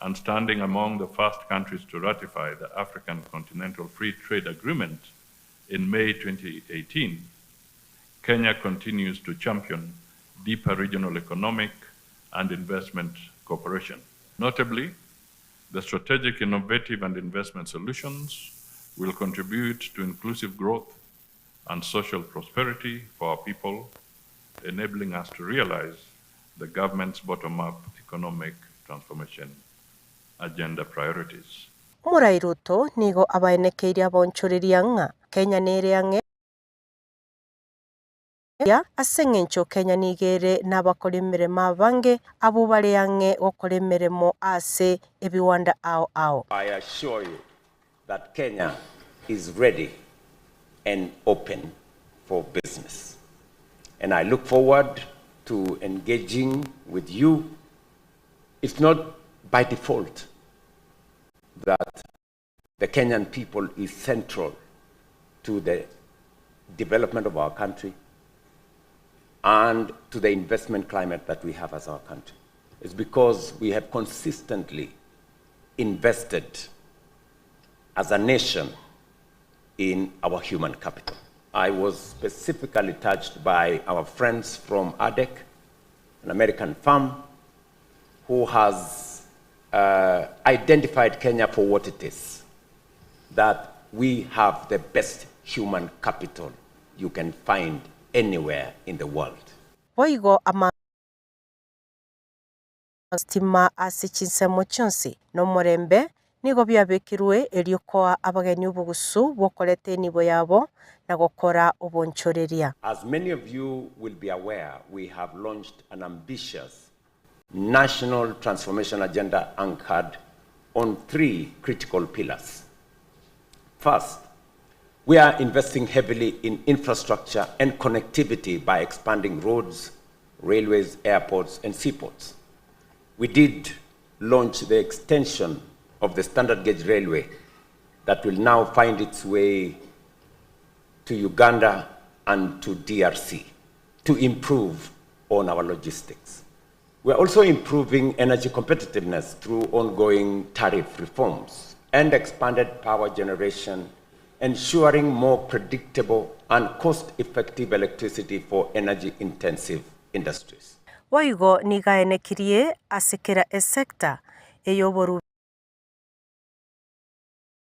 and standing among the first countries to ratify the African Continental Free Trade Agreement in May 2018, Kenya continues to champion deeper regional economic and investment cooperation. Notably, the strategic, innovative, and investment solutions will contribute to inclusive growth and social prosperity for our people, enabling us to realize the government's bottom-up economic transformation agenda priorities. Omorai Ruto nigo abaenekeirie abaonchoreria ng'a Kenya nere ang'e ase engencho Kenya nigo ere nabakori emeremo abange abwo bare ang'e gokora emeremo ase ebiwanda ao ao. I assure you that Kenya is ready and open for business and I look forward to engaging with you. It's not by default that the Kenyan people is central to the development of our country and to the investment climate that we have as our country. It's because we have consistently invested as a nation in our human capital. I was specifically touched by our friends from ADEC, an American firm who has uh, identified Kenya for what it is that we have the best human capital you can find anywhere in the world. Boigo amastima ase chinsemo chionsi na omorembe nigo biabekirwe erio koa abageni obogusu bw'okoreta enibo yabo na gokora obonchoreria. As many of you will be aware, we have launched an ambitious national transformation agenda anchored on three critical pillars. First, we are investing heavily in infrastructure and connectivity by expanding roads, railways, airports, and seaports. We did launch the extension of the standard gauge railway that will now find its way to Uganda and to DRC to improve on our logistics. We are also improving energy competitiveness through ongoing tariff reforms and expanded power generation, ensuring more predictable and cost-effective electricity for energy-intensive industries. Boigo nigo aenekirie ase kera esecta ey'oborubi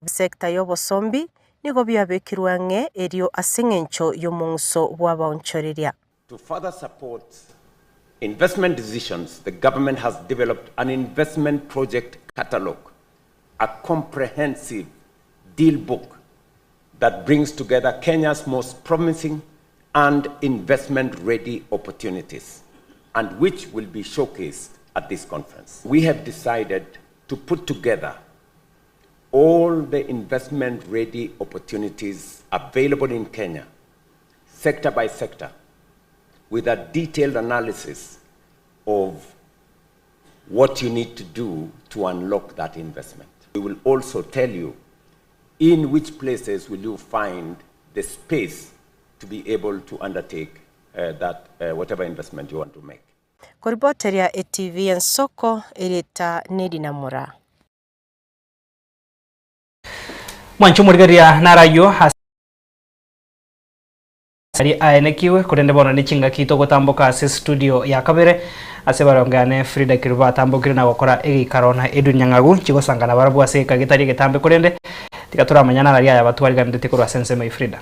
sector y'obosombi nigo biabekirwe ang'e erio ase engencho y'omong'uso bw'abaonchoreria. To further support investment decisions, the government has developed an investment project catalogue, a comprehensive deal book that brings together Kenya's most promising and investment-ready opportunities, and which will be showcased at this conference. We have decided to put together all the investment-ready opportunities available in Kenya, sector by sector, with a detailed analysis of what you need to do to unlock that investment. We will also tell you in which places will you find the space to be able to undertake uh, that uh, whatever investment you want to make. Koriboteria etibi ensoko erita nerinamura. Mwanche omorigereria narayio ase aria aenekiwe korende bono ne chingaki togotamboka ase studio ya kabere ase barongeane Frida Kerubo atambokire na gokora egeikaro na Edwin Nyang'agu chigosangana barabwo ase egeka getari egetambe korende. Tiga toramanyana arari aya batwariganete korwa ase ensemo eye Frida.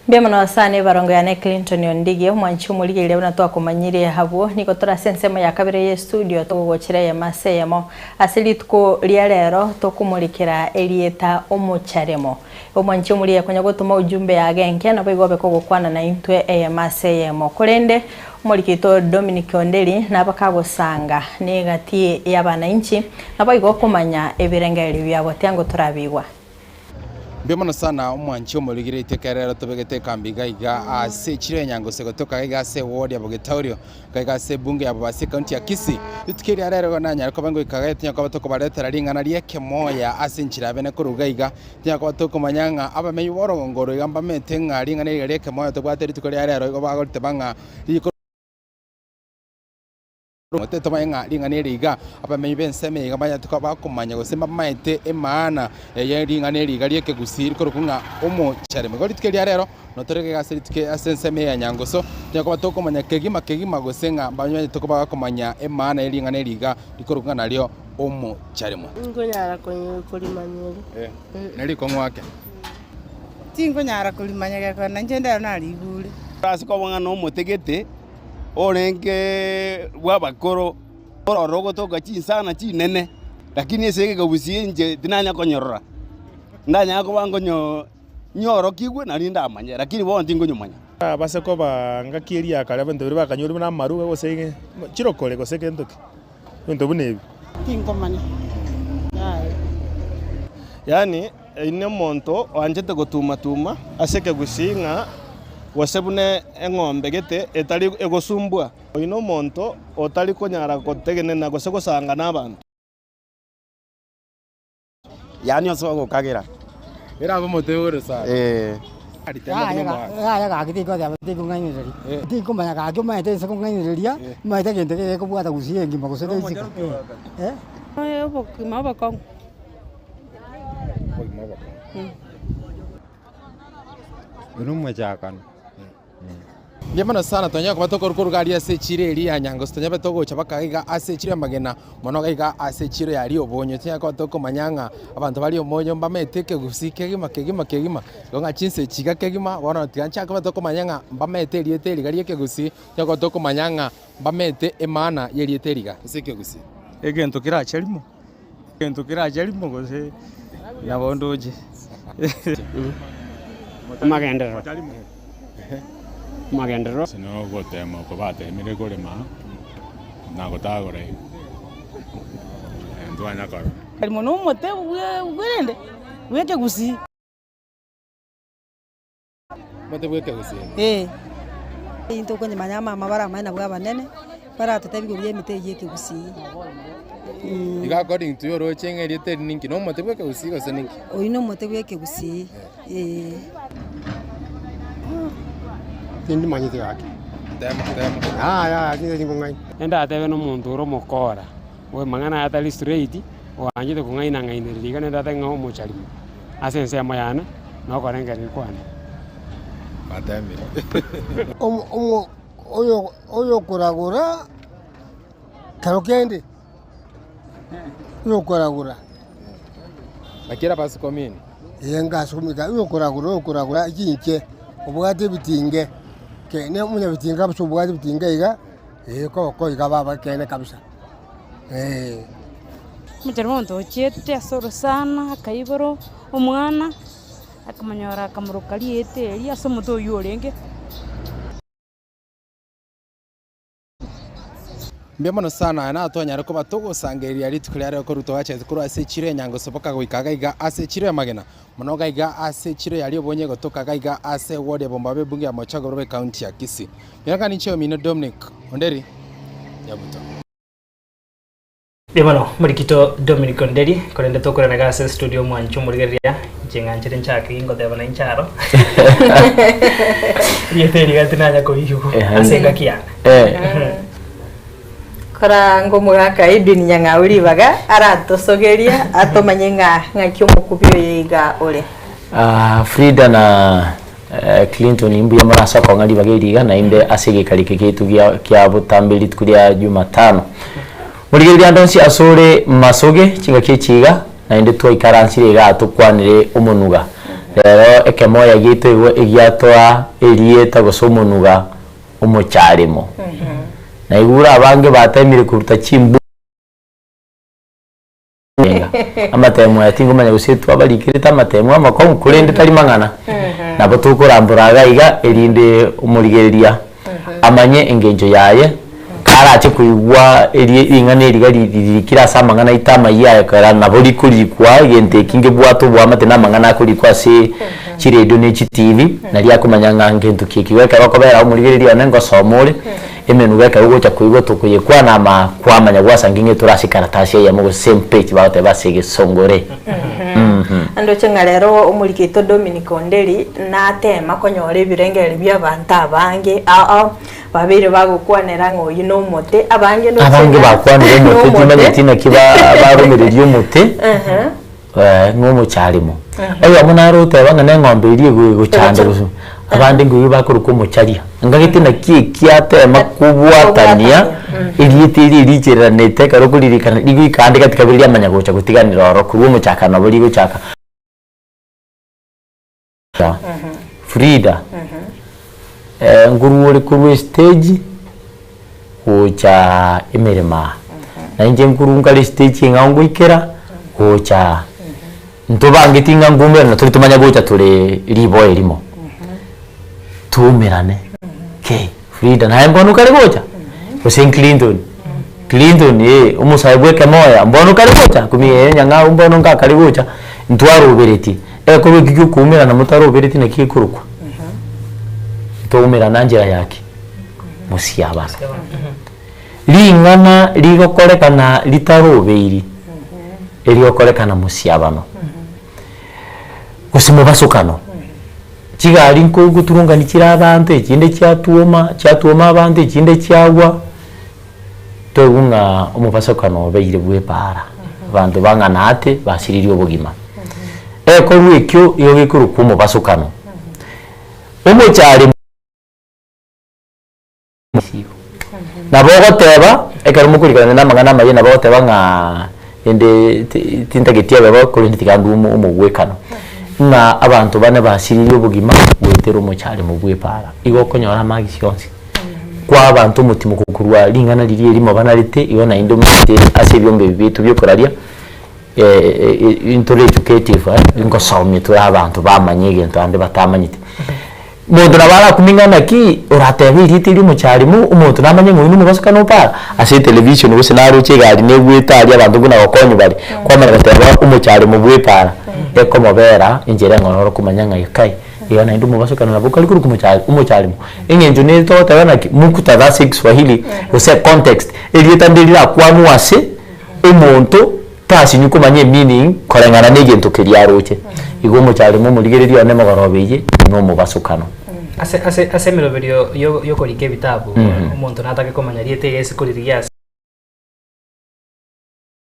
Mbuya mono sana ebarongo yane Clinton Ondigie, omwanchi omorigereria buna twakomanyirie abwo. Nigo tore ase ensemo ya kabere ye studio togogochera eyemo ase eyemo. Ase rituko ria rero tokomorikera erieta omocharemo. Omwanchi omorigereria konya gotoma ujumbe yage enke naboigo obe kogokwana naintwe eyemo ase eyemo. Korende omoriki oito Dominic Onderi nabakagosanga negati y'abanainchi naboigo komanya ebirengererio biabo tiango torabigwa. Mbuya mono sana omwanchi omorigeretie ekero rero tobegete ekambi iga iga ase echiro ya Nyangusu gotoka iga ase eward ya Bogetaurio iga iga ase ebunge ya Bobasi ekaunti ya Kisii. Rituko eria rero igo nanyare koba ngoika iga tonya koba tokobaretera ring'ana ri'ekemoya ase enchera ya bene korwa iga iga. Tonya koba tokomanya ng'a abamenyi b'orogongo oro iga mbamete ng'a ring'ana eriga ri'ekemoya tobwate rituko ria rero igo bagoriteba ng'a riko Tomaye ng'a ring'ana eri iga, abamenyi b'ensemo eye iga banyarete koba bakomanya gose mbamaete emaana ye ring'ana eri iga ri'ekegusii rikorokwa ng'a omocharemo. Igo rituko eria rero notoreke iga ase rituko ase ensemo eye ya Nyangoso, tonya koba tokomanya kegima kegima gose ng'a mbanyarete koba bakomanya emaana ye ring'ana eri iga rikorokwa ng'a nario omocharemo. Tinkonyara korimanya eri. Nerikong'u ake. Tinkonyara korimanya gekogera nainche ndero narigure. Ase koba ng'a nomotegete orenge bw'abakoro, ororo ogotoka chinsana chinene, lakini ase egekabusi inche tinanya konyorora, ndanyare koba nkonyo nyorokigwe nario ndamanye, lakini bono tinkonyomanya. Abase koba ngaki eria ya kare abanto baria bakanyorire buna amaruga gose chirokore gose gento ki, ebinto buna ebi. Tinkomanya, yaya. Yaani Eyio nomonto oanchete gotuma-tuma ase ekegusii ng'a gose buna eng'ombe gete etari egosumbua. Oyio nomonto otari konyara gotegenena gose gosanga nabanto. Yaani ase ogokagera. Erabe omote ore sana. Eh. Yaya gaki tingoteba tinkong'ainereria, tinkomanya gaki omanyete inse kong'ainereria, omanyete egento gekobwata gusii engima gose toisiko. Obogima obokong'u. Oyo nomochakano. Mbuya mono sana tonyare koba tokorwa korwa aria ase echiro eria ya Nyangoso tonyare togocha mpaka iga ase echiro ya Magena mono iga ase echiro ya Riomonyo tonyare koba tokomanya ng'a abanto ba Riomonyo mbamaete ekegusii kegima kegima kegima igo ng'a chinsa echi iga kegima bono tiga nchake koba tokomanya ng'a mbamaete erieta eri iga ria ekegusii tonyare koba tokomanya ng'a mbamaete emaana ya erieta eri iga ase ekegusii. Egento kerache rimo. Egento kerache rimo gose nabo ndoche. Amagenderero, amagenderero. Ase nogotema oko batemire korema na gotagora ntwanya korora. Rimo nomote bwerende bw'ekegusii. Omote bw'ekegusii. Ee. Intwe okonyemanya amama baramanye nabwo abanene, baratotebie igoro y'emete eyio y'ekegusii. Iga according to you oroche ng'a erieta eri ninki? Nomote bw'ekegusii gose ninki? Oyio nomote bw'ekegusii, ee. Tindimanyeti gaki. Tema, tema. Yaya yaya tinde tingong'aini. Nendatebe nomonto ore omokora, oyo mang'ana aye atari straight, oanchete kong'aina ng'ainereria iga nendatebe ng'a omocharimo. Ase ensemo yane, nokorengereria kwane. Batemire. Oyokoragora kero kende, oyokoragora. Naki ere basukumini? Ee ngasukumika, oyokoragora oyokoragora chinche, obwate ebitinge, kene omonyabitinge kabisa obwate ebitinge iga, ee koboko iga baba ekeene kabisa, ee. Omochenu omonto ochiete ase orosana akaibora omwana, akamonyora akamoroka rieta erio ase omote oywo orenge. Mbuya mono sana aye natwanyare koba togosangereria rituko ria rero korwa twachete korwa ase echiro ya Nyangoso mpaka goika iga iga ase echiro ya Magena, mono iga iga ase echiro ya Riobonye gotoka iga iga ase eward ya Bombabe ebunge ya Mochogo Robe ekaunti ya Kisii. Miaka ninche omino Dominic Onderi Nyabuto. Mbuya mono morikito Dominic Onderi, korende tokorana iga ase estudio omwancho omorigereria, inche ng'anchete nchake gingoteba na inche aro. Rieta eri iga tinanya korigwa ase engaki yane. Kora ngomogaka Edwin Nyang'au ribaga aratosogerie atomanye ng'a ng'aki omokubi oyo iga ore. Ah, Frida na eh, Clinton mbuya more ase okong'a ribaga eri iga naende ase egekari eke giaito gia kia botambe rituko ria Jumatano. Morigereria ande onsi asore masoge chingaki echi iga. Naende twaikaransire igaa tokwanire omonuga. Rero ekemoya giaito igo egiatoa erieta gose omonuga omocharemo. Naigure abange batemire koruta chimbu amatemo aya tingomanya gose twabarikerete amatemo amakong'u korende tari mang'ana. Nabo tokorambora iga iga erinde omorigereria amanye engencho yaye, karache koigwa erie ring'ana eri iga ririkire ase amang'ana aito amayia aya ekero nabo rikorikwa egento eki ngebwate oboamate na amang'ana akorikwa ase chiredio ne chitivi, naria akomanya ng'a ngento ki eki. Igo ekero okobera omorigereria one ngosoma ore, emenuga ekero ogocha koigwa tokoyekwana ama kwamanya gwasangi ng'a etore ase ekaratasi eyemo gose same page bagoteba ase egesongore. Ndoche ng'a rero omoriki oito Dominic Onderi natema konyora ebirengererio bi'abanto abange ao ao babeire bagokwanera ng'a oyio nomote, abange ndoche Abange ng'a bakwanire omote nomote. timanyeti naki ba- barumereria omote ng'a omocharemo. Oyomo naro oteba ng'a na eng'ombe eria ego egochanda gose abande nkoigwa bakorokwa omocharia. Ngagete naki eki atema kobwatania erieta eri erichereranete ekero okoririkana rigoika ande gati kabere riamanya gocha gotiganera oro korwa omochakano nabo rigochaka. Frida, nkorwa ore korwa estage gocha emeremo aa, na inche nkorwa nkare estage eng'ao ngoikera gocha aa, ntobangeti ng'a nkoumera tore tomanye gocha tore riboa erimo, toumerane kei Frida naye mbono okare gocha? Gose Clinton, Clinton eh, omosae bwa ekemoya mbono okare gocha? Nkumia eh nyang'au mbono ngakare gocha, ntwaroberetie, egekorwa ekio kia okoumerana motaroberetie naki gekorokwa? Toumerana njera yaki? Mosiabano. Ring'ana rigokorekana ritarobeiri, erigokorekana mosiabano, gose mobasokano. Chigari nkogoturungani chire abanto, echinde chiatuoma, chiatuoma abanto, echinde chiagwa, toigwe ng'a omobasokano obeire bwa epaara, abanto bang'ana ate basiririe obogima. Egekorwa ekio igo gekorokwa omobasokano. Omochare. Nabo ogoteba, ekero mokorikana na amang'ana amaye nabo ogoteba ng'a rende ti- tintageti ebe bo korende tiga ndwe omo omogwekano, ng'a abanto bane basiririe obogima goetera omocharemo bwa epaara. Igo okonyora amagisi onsi, kwa abanto omotimoko korwa ring'ana riria erimo banarete, igo naende omanyete ase ebiombe ebi biaito bia okoraria intore educative eh, ngosomia tore abanto bamanye egento ande batamanyete. Monto nabo arakumie ng'a naki oratebe erieta eria omocharimu, omonto namanye ng'a oyio nomobasukani opara ase etelevision gose naroche egari negwete aria abanto buna gokonywa bare, kwamanya goteba omocharimu bwa epara, ekomobera enchera eng'ororo komanya ng'a kai, iga naende omobasukani nabo kare korokwa omochari omocharimu. Eng'encho nere togoteba naki muktadha ase ekiswahili gose econtext, erieta ndiri rirakwanwe ase omonto Tasinywa komanya emeaning koreng'ana na egento keria aroche. Igo omocharemo omorigereria one mogoroba eye nomobasukano. Ase ase ase emeroberio yo yokorika ebitabu, omonto natake komanya rieta eri ase koririgia ase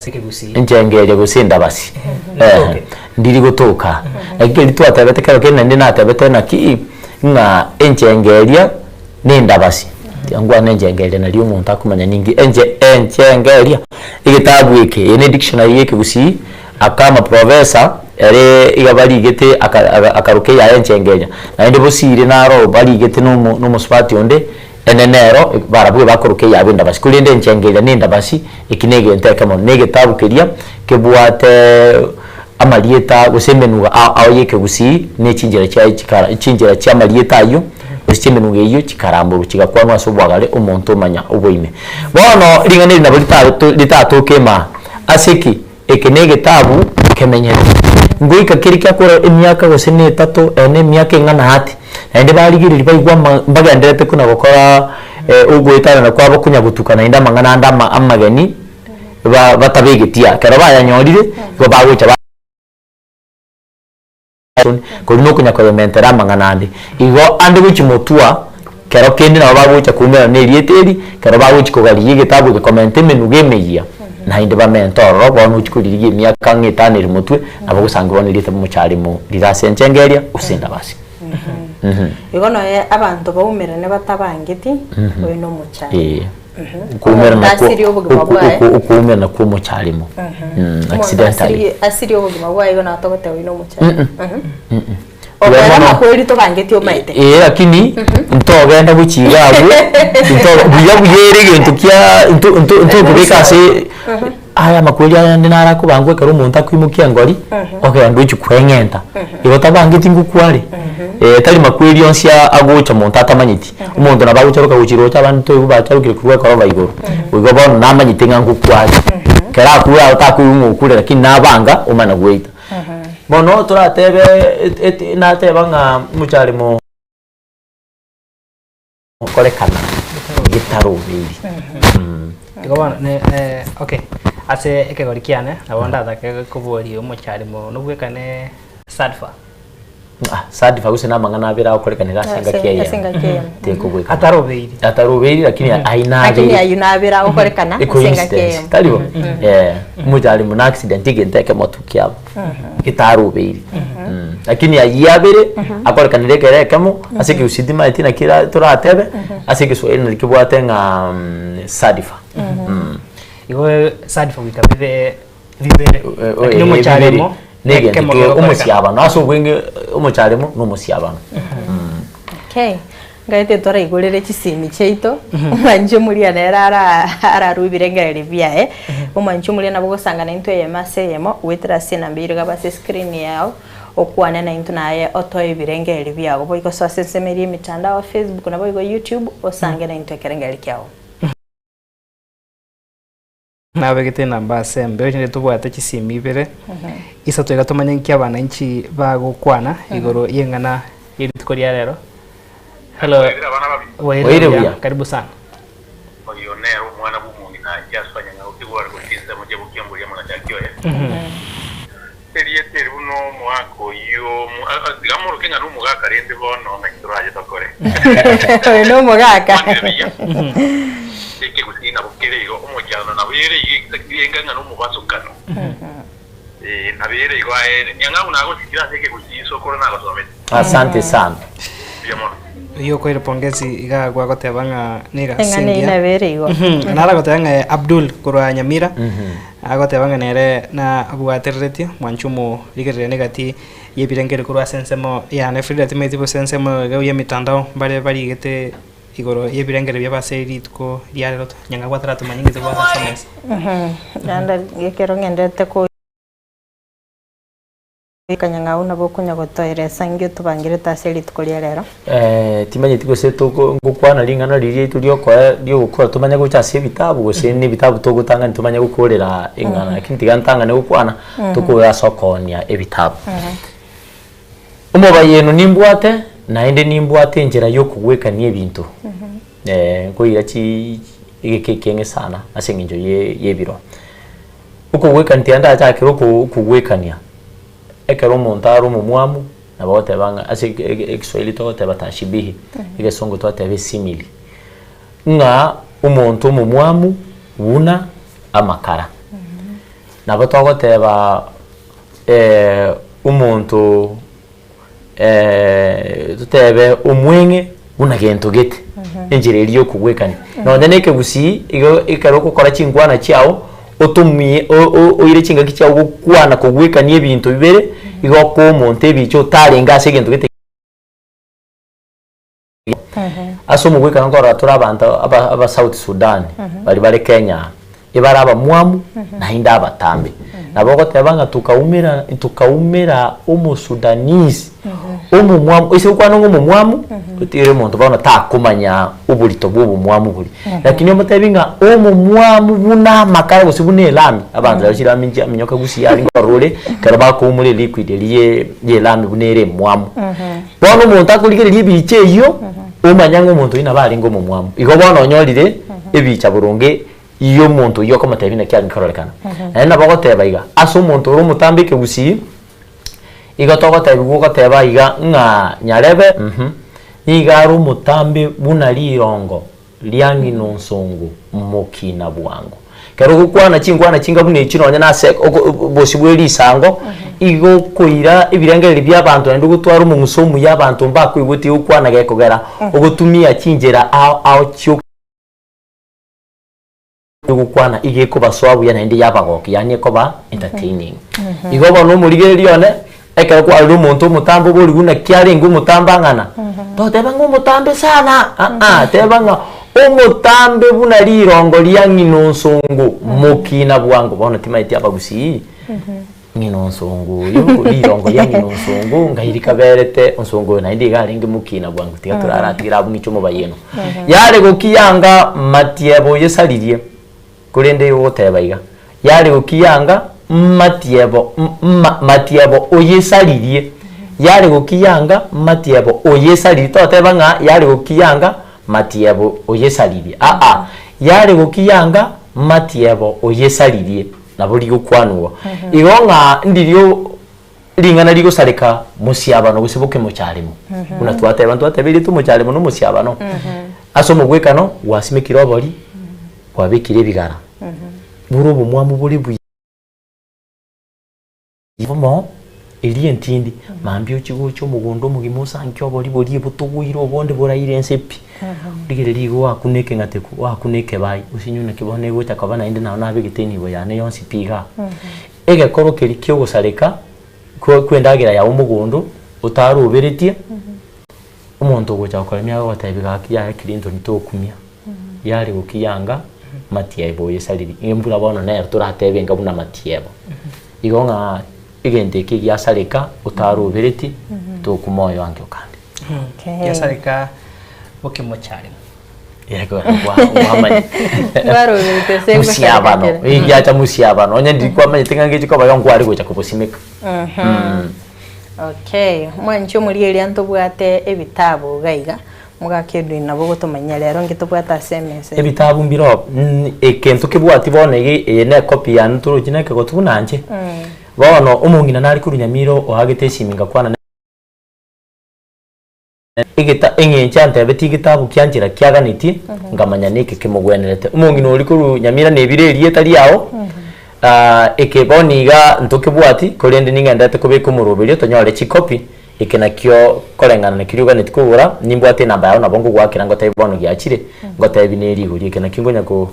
ekegusii. Enchenge eria gose endabasi eeh ndiri gotoka. Naki keria twatebete kero kende naende natebete naki ng'a enchenge eria na endabasi, tiga nkwane enchenge eria nario omonto akomanya ninki enche enchenge eria, egetabu eke, eye ne edictionary ya ekegusii, aka amaprofessor ere iga barigete aka aka akaroka eyaye enchenge eria, naende bosire naro barigete na omo na omosubati onde, ene nero barabwo bakoroka eyabo endabasi, korende enchenge eria na endabasi, eki na egento ekemo, na egetabu keria kebwateeee amarieta gose emenuga ao ao ya ekegusii na echinchera chiaye chikara chinchera chia amarieta aywo, gose chi'emenuga eyio chikaramborwa chigakwanwa ase obwagare omonto omanya oboime. Bono ring'ana eri nabo ritato ritatoke imaa, ase ki? Eke na egetabu kemenyete. Ngoika keri kiakora emiaka gose na etato ene emiaka eng'ana ati, naende barigereria baigwa ama mbagendererete kona gokora ogoetanana kwabo konya gotuka naende amang'ana ande ama amageni, ba batabegeti aa, ekero bayanyorire, igo bagocha ba koria nokonya koyementera amang'ana ande. Igo ande gochia motwa, kero kende nabo bagocha koumerana na erieta eri, kero bagochia kogarigia egetabu eke komenta emenuga emeyia, naende bamente ororo, bono ochia koririgia emiaka ang'e etano ere motwe, nabo ogosanga bono erieta mochare mo rire ase enchenge eria, gose endabasi. Igo nonya abanto baumerane batabangeti, oyo nomochare. Eeh. Okoumerana Omonto kwa asirie obogima bwaye. okoumerana kwa omocharimo. Omonto Accidentally. asirie asirie obogima bwaye igo nabo togoteba oyio na omocharimo. Buya Okoera mono. amakweri tobangeti omaete. Ee lakini ntogenda gochia iga abwo nto buya buya ere egento kia nto nto ntokobeka ase aya amakweri aya ande naro akobangwa ekero omonto akoimokia engori ogenda ochia kweng'enta igo tabangeti ngokware tari makweri onsi agocha monto atamanyeti omonto nabo agocharoka gochia roche abande toigwe bacharokire korwa ekoroba igoro igo bono namanyete ng'a ngokware ekero akure aro takoigwa ng'a okure lakini nabanga omana goeta. Bono toratebe nateba ng'a mocharemo korekana getarobeiri. Igo bono ne okay ase ekegori kiane nabo ndatake koboria omocharimo nobwekane sadfa. Ah, sadfa gose na amang'ana abere agokorekanera ase engaki Ase eyemo. engaki eyemo. Tekobwekana. Atarobeiri. Atarobeiri lakini ayio Lakini nabere. ayio nabere agokorekana ase engaki Coincidence, eyemo. tari bo? Eh, omochari muna accident egento ekemo tu kiabo getarobeiri. Lakini ayio abere akorekanire ekero ekemo ase ekegusii timaeti naki era toratebe ase egeswahili nari kebwate ng'a sadifa. Igo sadfa goika bibe bibere lakini omocharemo negento ekemo ke gegokorekana. omosiabano ase obwenge omocharemo na omosiabano. Okay. Ngaete toraigorere chisimi chiaito, omwanchi omoria nere ara ararue ebirengererio biaye, omwanchi omoria nabo ogosanga naintwe eyemo ase eyemo, goetera ase enamba eywo iga ase escreen yao, okwane naintwe naye otoe ebirengererio biago. Boigo soa ase ensemo eria emitandao, Facebook naboigo YouTube, osange naintwe ekerengererio kiago. Nabegete enamba ase embeo erinde tobwate chisimi ibere, isato iga tomanye nki abananchi bagokwana igoro y'eng'ana ye rituko ria rero. Hello, Bwairire bwairire buya, buya. karibu sana. Oyo nere omwana bw'omong'ina Jaswa Nyang'au Tigware gochia ensemo chia bokiamboria amagacho oye. Erieta eri buna omogaka oyio tiga moroke ng'a nomogaka rende bono naki torache tokore. Oyo nomogaka. Ekegusii nabo kere igo omochando nabo ere igo enga ng'a nomobasokano. Eh, nabo ere igo aye Nyang'au nagosikire ase ekegusii sokoro nagosomete. Asante sana. Mbuya mono. Oyio okoire pongezi iga gwagoteba ng'a negasi Eng'ana eyio engiya. nabo ere igo. Naro agoteba ng'a Abdul korwa Nyamira Agoteba ng'a nere nabwatereretie mwanche omorigereria negati y'ebirengererio korwa ase ensemo yane. Frida timaeti gose ensemo iga y'emitandao mbare barigete igoro y'ebirengererio biabo ase rituko ria rero nyang'au ataratomanya inki tobwate ase emesa. Naende ekero ng'endererete Kanyang'au nabo okonya gotoeresa inki otobangerete ase rituko ria rero. Timanyeti gose toko ngokwana ring'ana riria riaito riokoe riogokora tomanye gocha ase ebitabu gose na ebitabu togotang'ani tomanye gokorera eng'ana lakini tiga ntang'ane gokwana tokore ase okoonia ebitabu. Omobayeno nimbwate naende nimbwate enchera ya okogwekania ebinto nkoira chi egeka ekeng'e sana ase eng'encho ye yebiro. Okogwekania tiga ndachakere oko okogwekania, ekero omonto are omomwamu, nabo ogoteba ng'a ase ege ege ekeswahili togoteba tashibihi, egesongo twateba esimile, ng'a omonto omomwamu buna amakara. Nabo togoteba omonto totebe omweng'e buna gento gete, enchera eria ya okogwekania. Nonye na ekegusii, igo ekero ogokora chinkwana chiago, otomie o- o- oire chingaki chiago gokwana kogwekania ebinto bibere, igo okoa omonto ebicha otarenge ase egento gete. Ase omogwekano nkorora tore abanto aba aba South Sudan, baria bare Kenya aa, ebare abamwamu naende abatambe. Nabo ogoteba ng'a tokaumera tokaumera omosudanese omomwamu, ase gokwana ng'a omomwamu, otigere omonto bono takomanya oborito bwa obomwamu boria. Lakini omotebi ng'a omomwamu buna amakara gose buna elami, abanto rero chirami nchiaminyoka gusii aria nkorora ore, ekero bakoumora eliquid eria ye ya elami buna ere emwamu. Bono omonto akorigereria ebicha eyio, omanya ng'a omonto oyio nabo arenge omomwamu. Igo bono onyorire ebicha boronge y'omonto oyio okomotebia naki arenge kororekana. Naende nabo ogoteba iga, ase omonto ore omotambe ekegusii, igo togotebiwa ogoteba iga ng'a nyarebe mh, nigo are omotambe buna rirongo ria ng'ina onsongo mokina bwango. Ekero ogokwana chinkwana chinga buna echi nonye nase obosio bwe risango, igo okoira ebirengererio bia abanto naende ogotwara omong'uso omuya abanto mbakoigweti gokwana gekogera ogotumia chinchera ao ao chio. Ogokwana iga ekobasoa buya naende yabagokia, yaani ekoba entertaining. Igo bono omorigereria one, ekero kwarure omonto omotambe oborigwe naki arenge omotambe ang'ana, toteba ng'a omotambe sana aa, teba ng'a omotambe buna rirongo ria ng'ina onsongo, mokina bwango. Bono timaeti abagusii, ng'ina onsongo oyo, rirongo ria ng'ina onsongo ngai rikaberete onsongo oyo naende iga arenge mokina bwango tiga toraratigere abwo ng'iche omobayeno. Yare gokiyanga matiebo oyesaririe, korende igo ogoteba iga, yare gokiyanga matiebo ma matiebo oyesaririe, yare gokiyanga matiebo oyesaririe, toteba ng'a yare gokiyanga matiebo oyesaririe aa, yare gokiyanga matiebo oyesaririe. Nabo rigokwanwa. Igo ng'a ndirio ring'ana rigosareka mosiabano gose bokemocharemo. Buna twateba ntwateba erieta omocharemo na omosiabano. Ase omogwekano gwasimekire obori, kwabekire ebigara, bore obomwamu bore buya bomo eria entindi, mambia ochie gocha omogondo omogima osanke obori boria botogoire obonde boraire ense pi. Rigereria igo wakuna ekeng'ateku, wakuna ekebayi, osinywe naki bono egocha koba naende nao nabegete enibo yane yonsi pi igaa. Egekoro keria kia ogosareka kwa kw'endagera yago mogondo, otaroberetie, omonto ogocha gokoremia agogotebia gaki yaya Clinton tokumia, yare gokiyanga matiebo oyesariri, embura bono nero toratebe enga buna matiebo. Igo ng'a egento eke giasareka otaroberetie, tokuma oyo ange okande. Giasareka bokimochari. Bwaroberete ase Musiabano. egosareka Eh, giacha musiabano. Onye ndiri kwamanyete ng'a ngechi koba igo nkware gocha kobosimeka. Okay, mwanche omorigereria ntobwate ebitabu iga iga, mogaka Edwin nabo ogotomanyia rero nki tobwate ase emesa eye. Ebitabu mbiro egento kebwati bono iga eye ne ecopy yane torochi na ekegotu buna inche. Bono omong'ina nare korwa Nyamira oagete esimi ngakwana. Egeta eng'encho antebetie egetabu kia nchera kiaganetie, nkamanya neke kemogwenerete. Omong'ina oria korwa Nyamira nebire erieta riao, eke bono iga ntokebwati, korende ning'enderete kobeka omoroberio tonyore chikopi, eke nakio koreng'ana na keria oganeti kogora, nimbwate enamba yao nabo ngogoakera ngotebi bono giachire, ngotebi ne rigori eke nakio nkonya ko.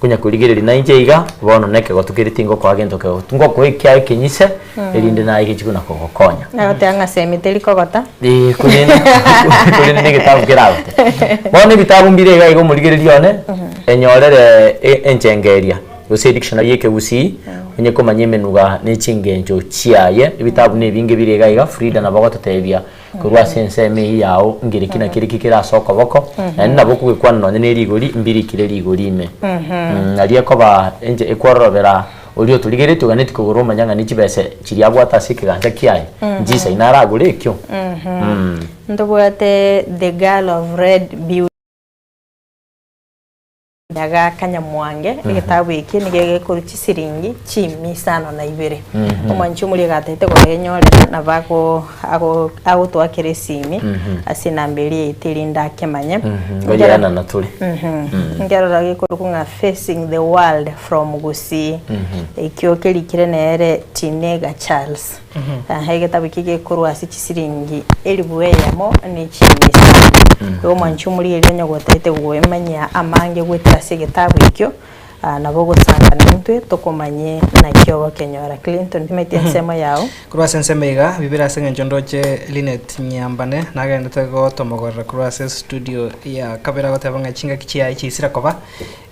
Konya korigereria nainche iga, bono nekegotu keria tingokoa gento kegotu, ngokoa ekiaye ekenyise, erinde naye gechie buna kogokonya. Agoteba ng'a semi teri kogota. Eh, korende korende na egetabu keragote. Bono ebitabu mbire iga iga omorigereria one, enyorere e- enchengeria, gose edictionary ya ekegusii, onye komanya emenuga na echingencho chiaye, ebitabu na ebinge bire iga iga, Frida nabo agototebia. Korwa ase ensemo eyio yao ngereki na kereki kere ase okoboko, naende nabo okogekwana nonya ne rigori, mbirikire rigori ime. Nario ekoba enche ekwororobera oria otorigeretie oganeti kogora omanya ng'a ne chibese chiria abwate ase ekegancha kiaye, nchisaine aragore ekio. Ntobwate The Girl of Red Beauty. Nyagaka Nyamwange, egetabu eke nigo gekorwa chisiringi chimi isano na ibere. Omwanchi omoria gatete kogenyorera nabo ago ago agotoakera esimi ase enamba eria yaito erinde akemanye. Ngoyeanana tore. Nkerora gekorokwa ng'a Facing the World from Gusii. Ekio kerikire nere Tinega Charles. Egetabu eke gekorwa ase chisiringi elifu eyemo ne chimia isano. Igo omwanchi omorigereria onye gotagete goemanyia amange goetera ase egetabu ekio, nabo ogosanga naintwe tokomanye naki ogokenyora. Clinton timanyeti ensemo yao. Korwa ase ensemo iga, bibere ase eng'encho ndoche Linet Nyambane nagenderete gotomogorera korwa ase estudio ya kabere agoteba ng'a chingaki chiaye chiisire koba.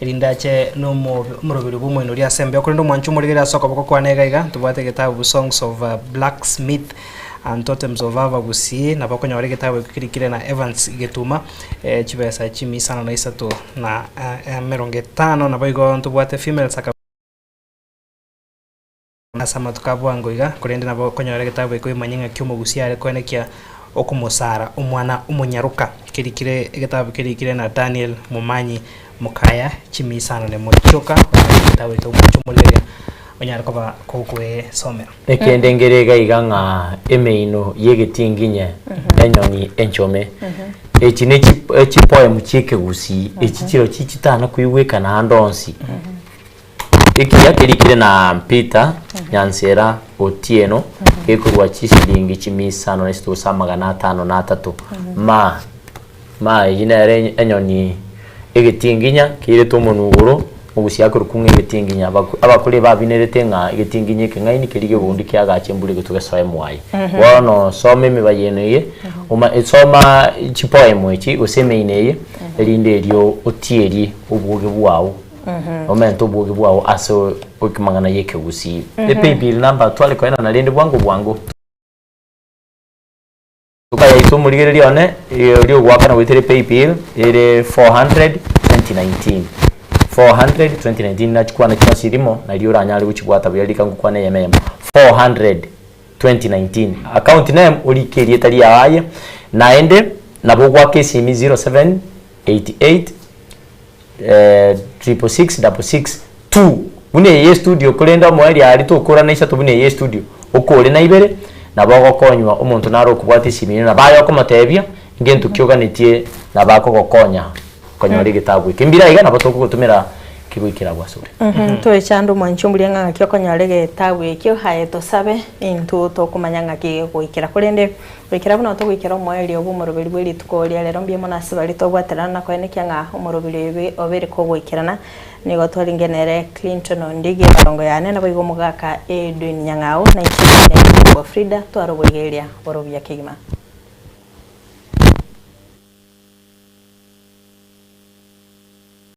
Erinde ache nomoroberio bw'omoino oria ase embeo. Korende omwancho omorigererie ase okoboko kwane iga iga, ntobwate egetabu Songs of Blacksmith and Totems of Abagusii, nabo okonyora egetabu ekio kerikire na Evans Getuma, chibesa chimia isano na isato na emerongo etano. Naboigo ntobwate Female Saka ase amatuko a bwango iga, korende nabo okonyora egetabu eke oimanye ng'aki omogusii are koenekia okomosara omwana omonyaroka. Kerikire egetabu kerikire na Daniel Momanyi Mokaya chimia isano na emo chioka, onyore egetabu eke omoche omorigereria onyare koba kogoesomera. Ekende nkere iga iga ng'a emeino y'egetinginye, enyoni enchome, echi ne chipoem chi'ekegusii, echi chirochio chitana koigwekana ande onsi. Ekiya kerikire na Peter Nyansera Otieno gekorwa chisiringi chimia isano na isato gose amagana atano na atato. Ma ma eyio nere enyoni egetinginya keirete omonwa igoro. Omogusia akorokwa ng'a egetinginya, abaku abakoro ebabinerete ng'a egetinginya ekeng'aini keria gegondi kiagache embura egetwe gesoe mwaye. Bono soma emebayeno eye, oma soma chipoem echi gose emeino eye, erinde erio otierie obwoge bwao, omente obwoge bwao ase amang'ana ya ekegusii. Epaybill number tware koenana rende bwango bwango. Tuka yaito omorigereria one oria ogoakana goetera epaybill ere 400 2019 400 2019 nachikwana chionsi rimo nario oranyare gochibwata buya rika ngokwana eyemo eyemo 400 2019 account name orike erieta riao aye naende nabo ogoaka esimi 0788 666 66 2 buna eye ye studio korende omoerio aria tokorana isato buna eye ye studio okore na ibere nabo ogokonywa omonto nare okobwata esimi ere nabo aye okomotebia ngento ki oganetie nabo akogokonya konyora egetabu eke mbire aiga nabo tokogotomera kegoikera abwo asore. Toechande omwanchi omuria ng'a ng'aki okonyora egetabu ekio aye tosabe intwe tokomanya ng'aki gegoikera korende Goikera buna togoikera omoerio bw'omoroberi bwe rituko ria rero mbuya mono ase baria tobwaterana na koenekia ng'a omoroberi oyo obeire kogoikerana. Nigo twarenge nere Clinton Ondigi ebarongo yane naboigo omogaka Edwin Nyang'au na inche Jane Nyambwa Frida tware oboigereria bore obuya kegima.